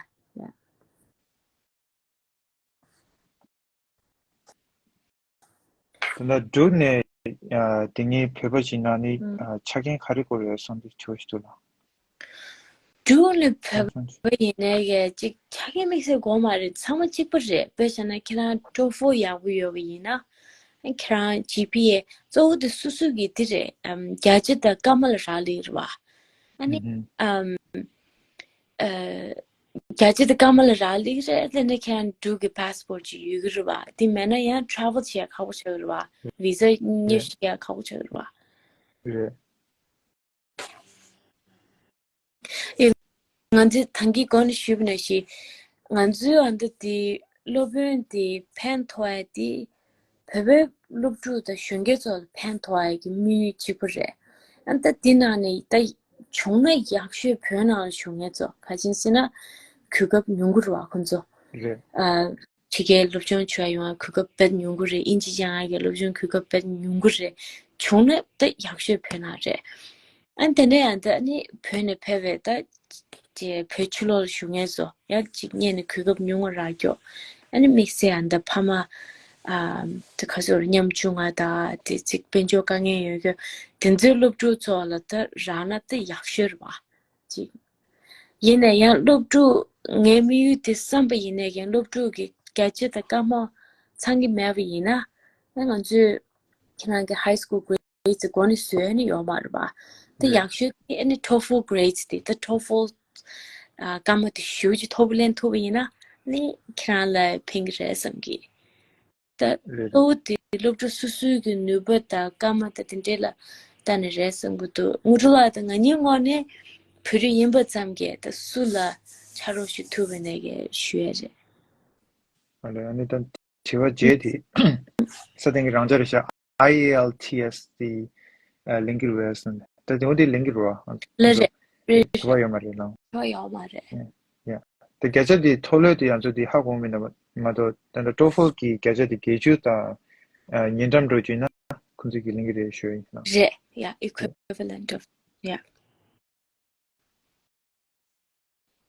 ཡ། ད་ལྟ་འབྲུག་ནས་ཨ་དེ་སྔའི་བོད་པ་ཞིག་ན་ནི་ཨུམ། ཨ་ཆ་རྐྱེན་ག་རེ་དགོས་རེད་བསམ་པའི་དྲི་བ་ཞིག་འདུག་ལགས། འབྲུག་ནས་བོད་པ་ཡིན་ནའི་གལ་ཅིག་ཆ་རྐྱེན་དམིགས་བསལ་དགོས་མ་རེད། ཚང་མ་གཅིག་པ་རེད། དཔེ་བཞག་ན་ཁྱེད་རང་ཊོ་ཕོལ་ཡག་པོ་ཡོད་པ་ཡིན་ན་ཁྱེད་རང་ཇི་པི་ཨེ་གཙོ་བོ་དེ་སོ་སོ་གི་དེ་རེད། ཨམ། བརྒྱ་ཆ་དང་སྐར་མ་ལ་རག་ལས་རེད་བ། ཨ་ནི་ཨུམ། ཨམ། ཨ། བརྒྱ་ཆ་དེ་སྐར་མ་ལ་རག་ལས་རེད། དེ་འདྲ་ཁྱེད་རང་འབྲུག་གི་passport ཅིག་ཡོད་ཀྱི་རེད་བ། དེ་མེད་ན་ཡང་travel བྱེད་ཡ་ཁག་པོ་ཆགས་ཀྱི་རེད་བ། ཝི་ཟ་རྙེད་རེད། ཤེས་ཡ་ཁག་པོ་ཆགས་ཀྱི་རེད་བ། རེད། ཨེ། ང་ཚོས་ད་གིན་གོང་ནས་ཞུས་པ་ནང་བཞིན་ང་ཚོའི་ཨ་འདི་དེ་སློབ་དཔོན་དེ་ཕན་ཐོགས་ཡ་དེ། བོད་པའི་སློབ་ཕྲུག་དང་གཞོན་སྐྱེས་ཚོ་ལ་ཕན་ཐོགས་ཡ་གི་དམིགས་ཡུལ་གཅིག་པུ་རེད། ཨ་ད་འདི་ནང་ནས་ད་བྱུང་ན་ཡག་ཤོས་བོད་ནང་ལ་བྱུང་མཁན་ཚོ་ག་ཅི་ཡིན་ཟེར་ན་གོ་སྐབས་ཉུང་གི་རེད་བ་ཁོང་ཚོ། རེད། ཨ་ཕྱི་རྒྱལ་སློབ་སྦྱོང་བྱེད་ཡ་ཡོང་ཡ་གོ་སྐབས་དཔེ་ཉུང་གི་རེད། ཨིན་ཇི་སྦྱང་ཡ་གི་སློབ་སྦྱོང་གོ་སྐབས་དཔེ་ཉུང་གི་རེད། བྱུང་ན་ད་ཡག་ཤོས་བོད་ནང་རེད། ཨ་དེ་ནས་ཡང་ད་ནི་བོད་ནས་ཕེབས་པའི་ད་ཅེ་བོད་ཕྱི་ལོགས་ལ་བཞུགས་མཁན་ཚོ་ཡང་ཅིག་སྔོན་ནས་གོ་སྐབས་ཉུང་བ་རག་ཀྱོག་ཨ་ནི་དམིགས་བསལ་ཡང་ད་ཕ་མ་ཨ་ད་ག་ཚོད་རེད་ཉམ་ཆུང་ང་ད་དེ་ཅིག་དཔལ་འབྱོར་དཀའ་ངལ་ཡོད་ཀྱོག་དེ་ཚོའི་སློབ་ཕྲུག་ཚོ་ལ་ད་རག་ན་ད་ཡག་ཤོས་རེད་བ། ཅིག་ཡིན་ན་ཡང་སློབ་ཕྲུག་ངའི་དམིགས་ཡུལ་དེ་བསམ་པ་ཡིན་ནའི་ཀྱང་སློབ་ཕྲུག་གི་བརྒྱ་ཆ་དང་སྐར་མ་ཚང་གི་མེད་པ་ཡིན་ན་ཨ་ང་ཚོས་ཁྱེད་རང་གི་high school grade ཚོ་མགོ་ནས་བཟོས་ནས་ཡོད་མ་རེད་པ། ད་རེད། ཡག་ཤོས་དེ་ཨ་ནི་ཊོ་ཕོལ་grades དེ་ད་ཊོ་ཕོལ་ཨ་སྐར་མ་དེ་ཞེ་པོ་ཅིག་མཐོ་པོ་ལེན་ཐུབ་པ་ཡིན་ན་ཨ་ནི་ཁྱེད་རང་ལ་ཕན་གི་རེད་བསམ་གི། ད་རེད་རེད། གཙོ་བོ་དེ་སློབ་ཕྲུག་སོ་སོའི་གི་ནུས་པ་དང་སྐར་མ་དང་དེ་འདྲས་ལ་ལྟ་ནས་རེད་བསམ་གི་འདུག་དངོས་གྲུབ་ལགས་དང་ང་གཉིས་ངོས་ནས་བོད་རིགས་ཡིན་པ་ཙམ་གྱིས་ད་སུ་ལ་ཕྱག་རོགས་ཞུ་ཐུབ་པ་ནས་གི་ཞུ་ཡ་རེད། ཨ་ལས་ཨ་ནི་ད་དྲི་བ་བརྒྱད་དེ་ས་སྟེང་གི་རང་འཇགས་རེད་ཤག་ཨའི་ཨེལ་ཊི་ཨེས་དེ་ཨ་ལེན་གྱི་རེད་ཟེར་ནས་ད་དེ་འོ་དེ་ལེན་གྱི་རེད་བ། ལ་རེད། རེད། དྲི་བ་ཡོད་མ་རེད་ལང་། དྲི་བ་ཡོད་མ་རེད། ཡ། དེ་བརྒྱ་ཆ་དེ་མཐོ་ལོས་དེ་ཡང་ཚོ་དེ་ཧ་གོ་མི་འདུག་མ་གཏོགས་ད་ལྟ་ཊོ་ཧྥལ་གྱི་བརྒྱ་ཆ་དེ་བརྒྱད་ཅུ་དང་ཉེ་འགྲམ་འགྲོ་རྒྱུ་ཡིན་ན་ཁོང་ཚོས་ཀྱི་ལེན་གྱི་རེད་ཞུ་ཡིན་ན། རེད། Yeah, equivalent of, yeah.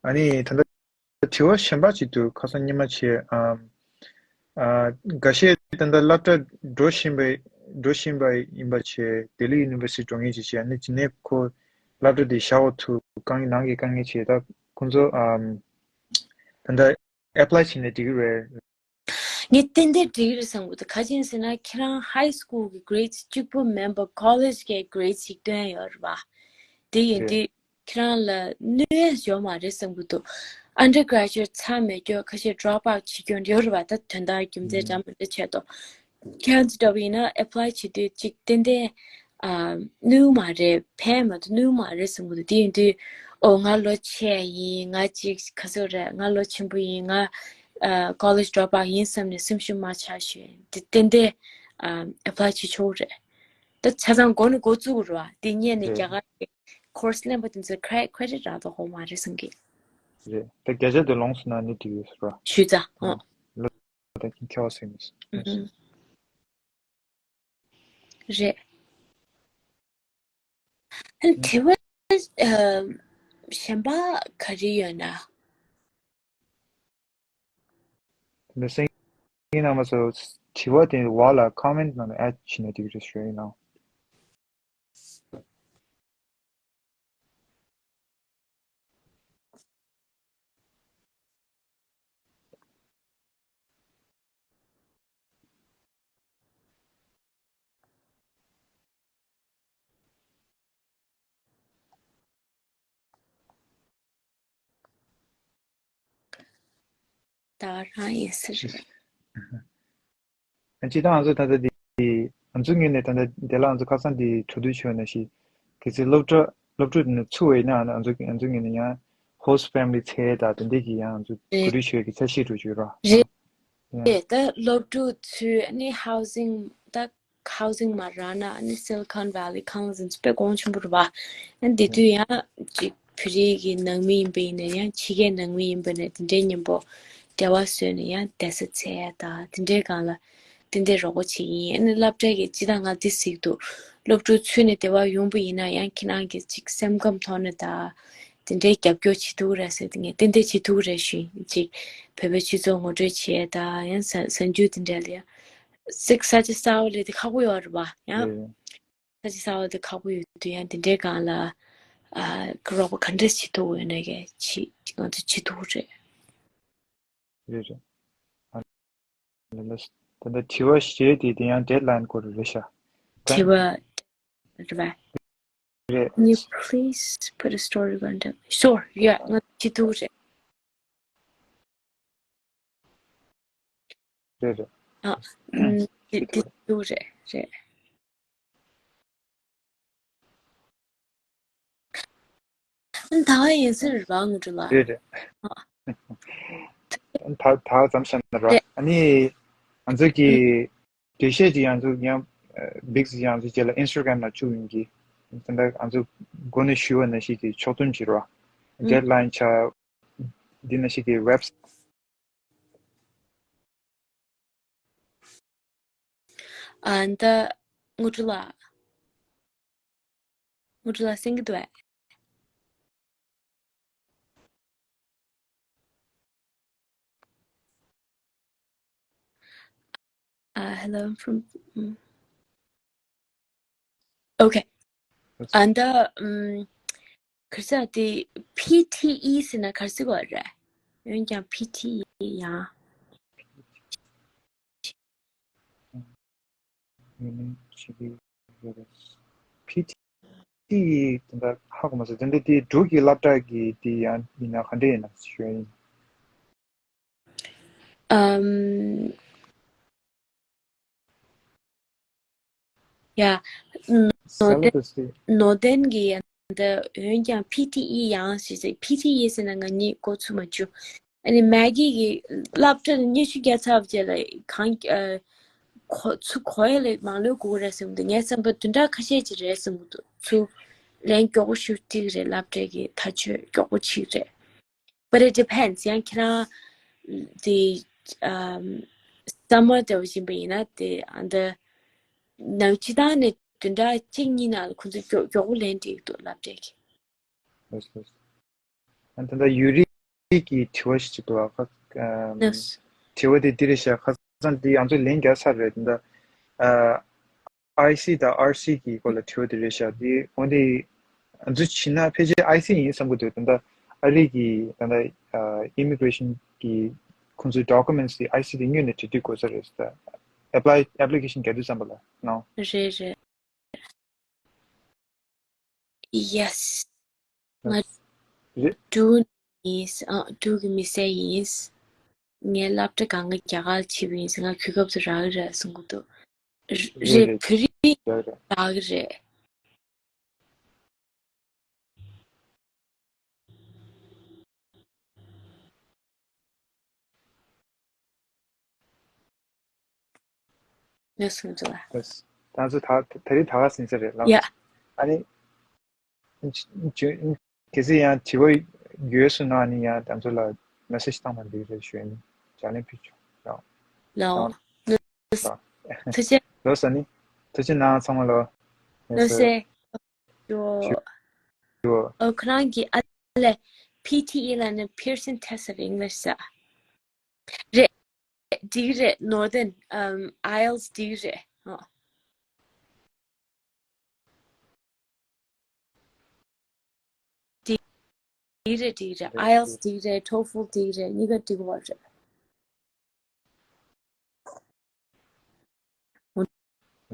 ཨ་ནི་ད་ལྟ་དྲི་བ་གཞན་པ་ཅིག་འདུག་ཁ་སང་ཉི་མ་བྱས། ཨམ། ཨ། འགའ་ཤས་ད་ལྟ་སློབ་གྲྭ་འགྲོ་བཞིན་པའི་འགྲོ་བཞིན་པ་ཡིན་པ་བྱས། ལྡི་ལི་ཡུ་ནི་ཝར་སི་ཊི་འགྲོ་མཁན་ཅིག་བྱས། ཨ་ནི་ཇི་ནས་ཁོ་སློབ་གྲྭ་དེ་བཞག་འོ་ཐུག་དཀའ་ངལ་ནང་གི་དཀའ་ངལ་བྱས། ད་ཁོང་ཚོ་ཨམ། ད་ལྟ་ཨེ་པ་ལའི་བྱས་ནས་འགྲིག་གི་རེད། ངས་ཏན་ཏན་འགྲིག་གི་རེད་བསམ་གི་འདུག་ག་ཅི་ཡིན་ཟེར་ན་ཁྱེད་རང་ཧའི་སི་ཀུལ་གྱི་གྷི་རེ་ཌི་གཅིག་པོ་མིན་པ་ཀོ་ལེ་ཇི་གི་གྷི་རེ་ཌི་ཞིག་སྟོན་ཡོད་རེད་བ། དེ་ཡིན་དུས་ཁྱེད་རང་ལ་གནོད་ཡས་ཡོད་མ་རེད་བསམ་གི་འདུག་ཨན་ཌར་གྷི་རེ་ཇུ་ཨེ་ཊི་ཚར་མེད་ཀྱོག་ཁ་ཤས་ཌོབ་ཨའུཊ་བྱེད་ཀྱོག་ཡོད་རེད་བ། ད་དོན་དག་རྒྱུ་མཚན་འདྲ་མི་འདྲ་བྱས་ཏོ། ཁྱེད་རང་ཚོ་འདྲ་བོ་ཡིན་ན་ཨེ་པ་ལའི་བྱེད་དུས་གཅིག་ཏན་ཏན་ཨ་གནོད་མ་རེད། ཕན་མ་གཏོགས་གནོད་མ་རེད་བསམ་གི་འདུག་དེ་ཡིན་དུས་ཨོ་ང་ལོ་ཆེ་ཡིན། ང་གཅིག་ག་ཚོད་རེད། ང་ལོ་ཆེན་པོ་ཡིན། ང་ཨ་ཀོ་ལེ་ཇི་ཌོབ་ཨའུཊ་ཡིན་བསམ་ནས་སེམས་ཤུགས་མ་ཆག་ཞུ་ཡིན། དེ་ཏན་ཏན་ཨ་ཨེ་པ་ལའི་བྱེད་ཆོག་རེད། ད་ཆ་ཚང་འགོ་ནས་འགོ་བཙུགས་རེད་བ། དེ་སྔོན་ནས་རྒྱ་གར་གྱི་ཀོར་སི་ལེན་པ་དེ་ཚོ་ཁྲེ་ཁྲེ་ཌིཊ་རག་མདོག་ཁ་པོ་མ་རེད་བསམ་གི། རེད། ད་བརྒྱ་ཆ་དེ་ལོངས་སུ་ན་ནི་འགྲིག་ཡོད་ཟེར་བ། ཞུས་ཙང་། ཨོ། ལོ་ད་ཀྱི་ཁྱེད་བ་སེམས་ཨུམ། རེད། ཨ་ནི་དྲི་བ་ཨ་གཞན་པ་ག་རེ་ཡོད་ན། དེ་འདྲ་སེང་གེ་རྣམ་པ་ཚོ་དྲི་བ་དེ་འོག་ལ་ཀོ་མེན་ཊི་ནང་ལ་ཨེཌ་བྱས་ན་འགྲིག་གི་རེད་ཞུ་ཡིན་ནོ། ད་རང་ཡིན་ས་རེད། སྤྱིར་བཏང་ང་ཚོ་ད་ལྟ་འདི་ང་ཚོའི་ངོས་ནས་ད་ལྟ་འདི་ལ་ང་ཚོ་ཁ་སང་འདི་གྲོས་བསྡུར་བྱས་ནང་བཞིན་གལ་སྲིད་སློབ་གྲྭ་སློབ་ཕྲུག་འདི་ཚུད་པ་ཡིན་ན་ང་ཚོ་ང་ཚོའི་ངོས་ནས་ཡང་ཧོ་སི་ཊི་ཕེ་མི་ལི་ཚད་དང་དེ་འདྲས་ཀྱི་ཡང་ང་ཚོ་གོ་རེད། སྒྲིག་ཞུ་ཡས་ཀྱི་འཆར་གཞི་འགྲོ་གི་ཡོད་ར། རེད། ཡང་རེད། ད་སློབ་ཕྲུག་ཚུད་ཨ་ནི་ཧའུ་སིང་ད་ཧའུ་སིང་མ་རག་ན་ཨ་ནི་སི་ལི་ཀོན་ཝེ་ལི་ཁང་ཟིན་ཚུད་དཔེ་གོང་ཆེན་པོ་རེད་བ། ཨ་ནི་དེ་དུས་ཡང་ཅིག་བོད་རིགས་ཀྱི་ནང་མི་ཡིན་པ་ཡིན་ན་ཡང་ཕྱི་རྒྱལ་ནང་མི་ཡིན་པ་ན་དེ་འདྲའི་མཉམ་པོ་འབྲེལ་བ་བཟོས་ནས་ཡང་བསྡད་ས་འཚོལ་ཡ་དང་དེ་འདྲའི་སྒང་ལ་ཏན་ཏན་རོགས་པ་བྱེད་ཀྱི་ཡིན། ཨ་ནི་སློབ་གྲྭ་གི་སྤྱིར་བཏང་ང་འདི་གཟིགས་འདུག་སློབ་ཕྲུག་ཚུད་ནས་དེ་བ་ཡོང་པ་ཡིན་ན་ཡང་ཁྱེད་རང་གི་ཅིག་སེམས་ཁམས་ཐོག་ནས་དང་དེ་འདྲའི་རྒྱབ་སྐྱོར་བྱེད་ཐུབ་ཀྱི་རེད་ཟེར་དེ་ངས་ཏན་ཏན་བྱེད་ཐུབ་ཀྱི་རེད་ཞུ་ཡིན། ཅིག་བོད་པའི་སྤྱི་ཚོགས་ངོ་སྤྲོད་བྱེད་ཡ་དང་ཡང་གཟའ་གཟའ་མཇུག་དེ་འདྲ་ལ་ཡང་ཅིག་ས་ཆ་གསར་པ་སླེབས་དུས་ཁག་པོ་ཡོད་རེད་བ། ཡང་ས་ཆ་གསར་པ་དེ་ཁག་པོ་ཡོད་དུས་ཡང་དེ་འདྲའི་སྒང་ལ་ཨ་རོགས་པ་ག་འདྲས་བྱེད་ཐུབ་ཡོད་ན་གས་ཅིག་ང་ཚོ་བྱེད་ཐུབ་ཀྱི་རེད། རེད་རེད། ཨ་ལ་ལ། ད་ལྟ་དྲི་བ་བཞི་དེ་དེ་ཡང་ཌེཌ་ལའིན་སྐོར་རེད་ཤག་དྲི་བ་རེད་པ། རེད། Can you please put a story rundown? Sure, yeah, ང་བྱེད་ཐུབ་རེད། རེད་རེད། ཨ། ཨུམ། བྱེད་ཐུབ་རེད། རེད། ད་ག་ཡིན་ཟེར་ར་ངུ་ཀྲི་ལ། རེད་རེད། ད་ད་ཙམ་བཤད་ན་ར། རེད། ཨ་ནི་ང་ཚོ་གི་འགྲེལ་བཤད་ཅིག་ཡང་ཚོ་ཡང་བིག་སི་ཡང་ཚོ་རྗེས་ལ་ཨིན་སི་ཊ་གྷ་རམ་ནང་བཅུག་ཡིན་གི། ད་ལྟ་ང་ཚོ་འགོ་ནས་ཞུས་པ་ནང་བཞིན་གི་ཕྱོགས་སྡོམ་བྱེད་ར། ཌེཌ་ལའིན་ཆ་འདི་ནང་བཞིན་གི་ཝེབ། ཨ་ད་ངུ་ཀྲི་ལ། ངུ་ཀྲི་ལ་གསན་གི་འདུག་གས། Uh, hello, I'm from. Mm. Okay. ཨ་ད་ཨམ་ག་རེ་ཟེར་དེ་པི་ཊི་ཨི་ཟེར་ན་ག་རེ་ཟེར་དགོས་རེད། འོན་ཀྱང་པི་ཊི་ཨི་ཡང་། པི་ཊི་ཨི་དེ་འདྲ་ཧ་གོ་མ་སོང་། དེ་འདྲ་དེ་འབྲུག་གི་སློབ་གྲྭ་གི་དེ་ཡང་ཡིན་ན་ག་འདྲ་ཡིན་ན་ཞུ་ཡ་ཡིན། ཨམ། ཡ། ནོར་ལྡན། ནོར་ལྡན་གྱི་ཡང་འདི་འོན་ཀྱང་པི་ཊི་ཨི་ཡང་ཞེས་ཟེར། པི་ཊི་ཨི་ཟེར་ན་ང་གཉིས་གོ་ཚུགས་མ་བྱུང་། ཨ་ནི་མེག་གི་གི་སློབ་གྲྭ་ནས་ཉི་ཤུ་བརྒྱ་ཚར་བ་བཅས་ལ་གང་ཨ་གོ་ཚུར་གོ་ཡ་ལས་མང་ལོས་དགོས་རེད་བསམ་གི་འདུག་ངའི་བསམ་པ་བདུན་ཕྲག་ཁ་ཤས་ཅིག་རེད་བསམ་གི་འདུག་ཚུར་ལན་མགྱོགས་པོ་ཞུ་ཐིག་རེད། སློབ་གྲྭ་གི་ཐག་གཅོད་མགྱོགས་པོ་ཅིག་རེད། But it depends. ཡང་ཁྱེད་རང་དེ་ཨམ་summer དེ་བཞིན་པ་ཡིན་ན་དེ་ཨ་འདི་ནང་སྤྱི་བཏང་ནས་བདུན་ཕྲག་གཅིག་གཉིས་ནང་ལ་ཁོ་ཚོ་མགྱོགས་མགྱོགས་པོ་ལན་འདེབས་འདུག་སློབ་གྲྭ་གི། ལགས་སོ། ལགས་སོ། ཨ་ད་ལྟ་ཡུ་རིག་གི་དྲི་བ་ཞིག་འདུག་ཨ། ཁ་ཨམ་ལགས་སོ། དྲི་བ་དེ་འདི་རེད་ཤག་ཁ་སང་འདི་ང་ཚོ་ལན་རྒྱག་ཚར་རེད་ད། ཨ་ཨའི་སི་དང་ཨར་སི་གི་སྐོར་ལ་དྲི་བ་དེ་རེད་ཤག་འདི་འོན་ཏེ་ང་ཚོ་ཕྱིན་ན་ཕལ་ཆེར་ཨའི་སི་ཡིན་བསམ་གི་འདུག་ད་ལྟ་ཨ་རི་གི་ད་ལྟ་ཨ་ཨི་མི་གྷི་རེ་ཤན་གི་ཁོང་ཚོའི་ཌོ་ཀུ་མེན་ཊི་དེ་ཨའི་སི་དེ་སྔོན་ནས་འབྲི་དུས་དགོས་ས་རེད་ད། ཨེབ་ལའི་ཨེབ་ལི་ཀེ་ཤན་རྒྱག་དུས་ཙམ་པ་ལ་ནོ། རེད་རེད། Yes. ང་རེད། འབྲུག་ནས་ཨ་འབྲུག་གི་མི་སེར་ཡིན། ངའི་སློབ་གྲྭ་སྒང་ག་རྒྱ་གར་ཕྱིན་པ་ཡིན། ང་གོ་སྐབས་སུ་རག་གི་རེད་གསུང་གི་འདུག་རེད། རེད་རེད། བོད་རིགས་རེད་རེད། རག་གི་རེད། ངས་གསུངས་ཚུལ་ལ། ད་ཚོ་ད་ད་རེས་ད་ག་ཟིན་ས་རེད་ལ། ཡ། ཨ་ནི། གལ་སྲིད་ཡང་དྲི་བ་ཡོད་སོང་ན་ཨ་ནི་ཡང་ད་ཚོ་ལ་མེ་སེ་ཇི་བཏང་བ་འདི་རེད་ཞུ་ཡ་ནི་ལགས་ལེན་ཕུལ་ཆོག་ལགས། ལགས་ལགས། ཐུགས་རྗེ་ཆེ། ལགས་སོ་ནི། ཐུགས་རྗེ་གནང་ཚང་མ་ལ། ལགས་སོ། ཞུ། ཞུ། ཨོ་ཁོ་རང་གི་ཨ་ལས་པི་ཊི་ཨི་ལ་ནི་Pearson test of English ཟེར། རེད། འགྲིག་རེད། Northern ཨམ་ཨའི་ཨེལ་ཊི་ཨེས་འགྲིག་རེད། ཨ། འགྲིག་རེད་འགྲིག་རེད། ཨའི་ཨེལ་ཊི་ཨེས་འགྲིག་རེད། ཊོ་ཕུལ་འགྲིག་རེད། གཉིས་ཀ་འགྲིག་པ་རེད། འོ་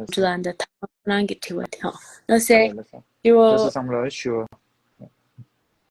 འདྲ་ལ་འདི་ཐ་མ་ཁོ་རང་གི་དྲི་བ་དེ་ཧང་ལོ་སེ། ཨ་ལས་ལགས་སོ། ཞུ། ལགས་སོ་བསམ་བློ་ཞུ།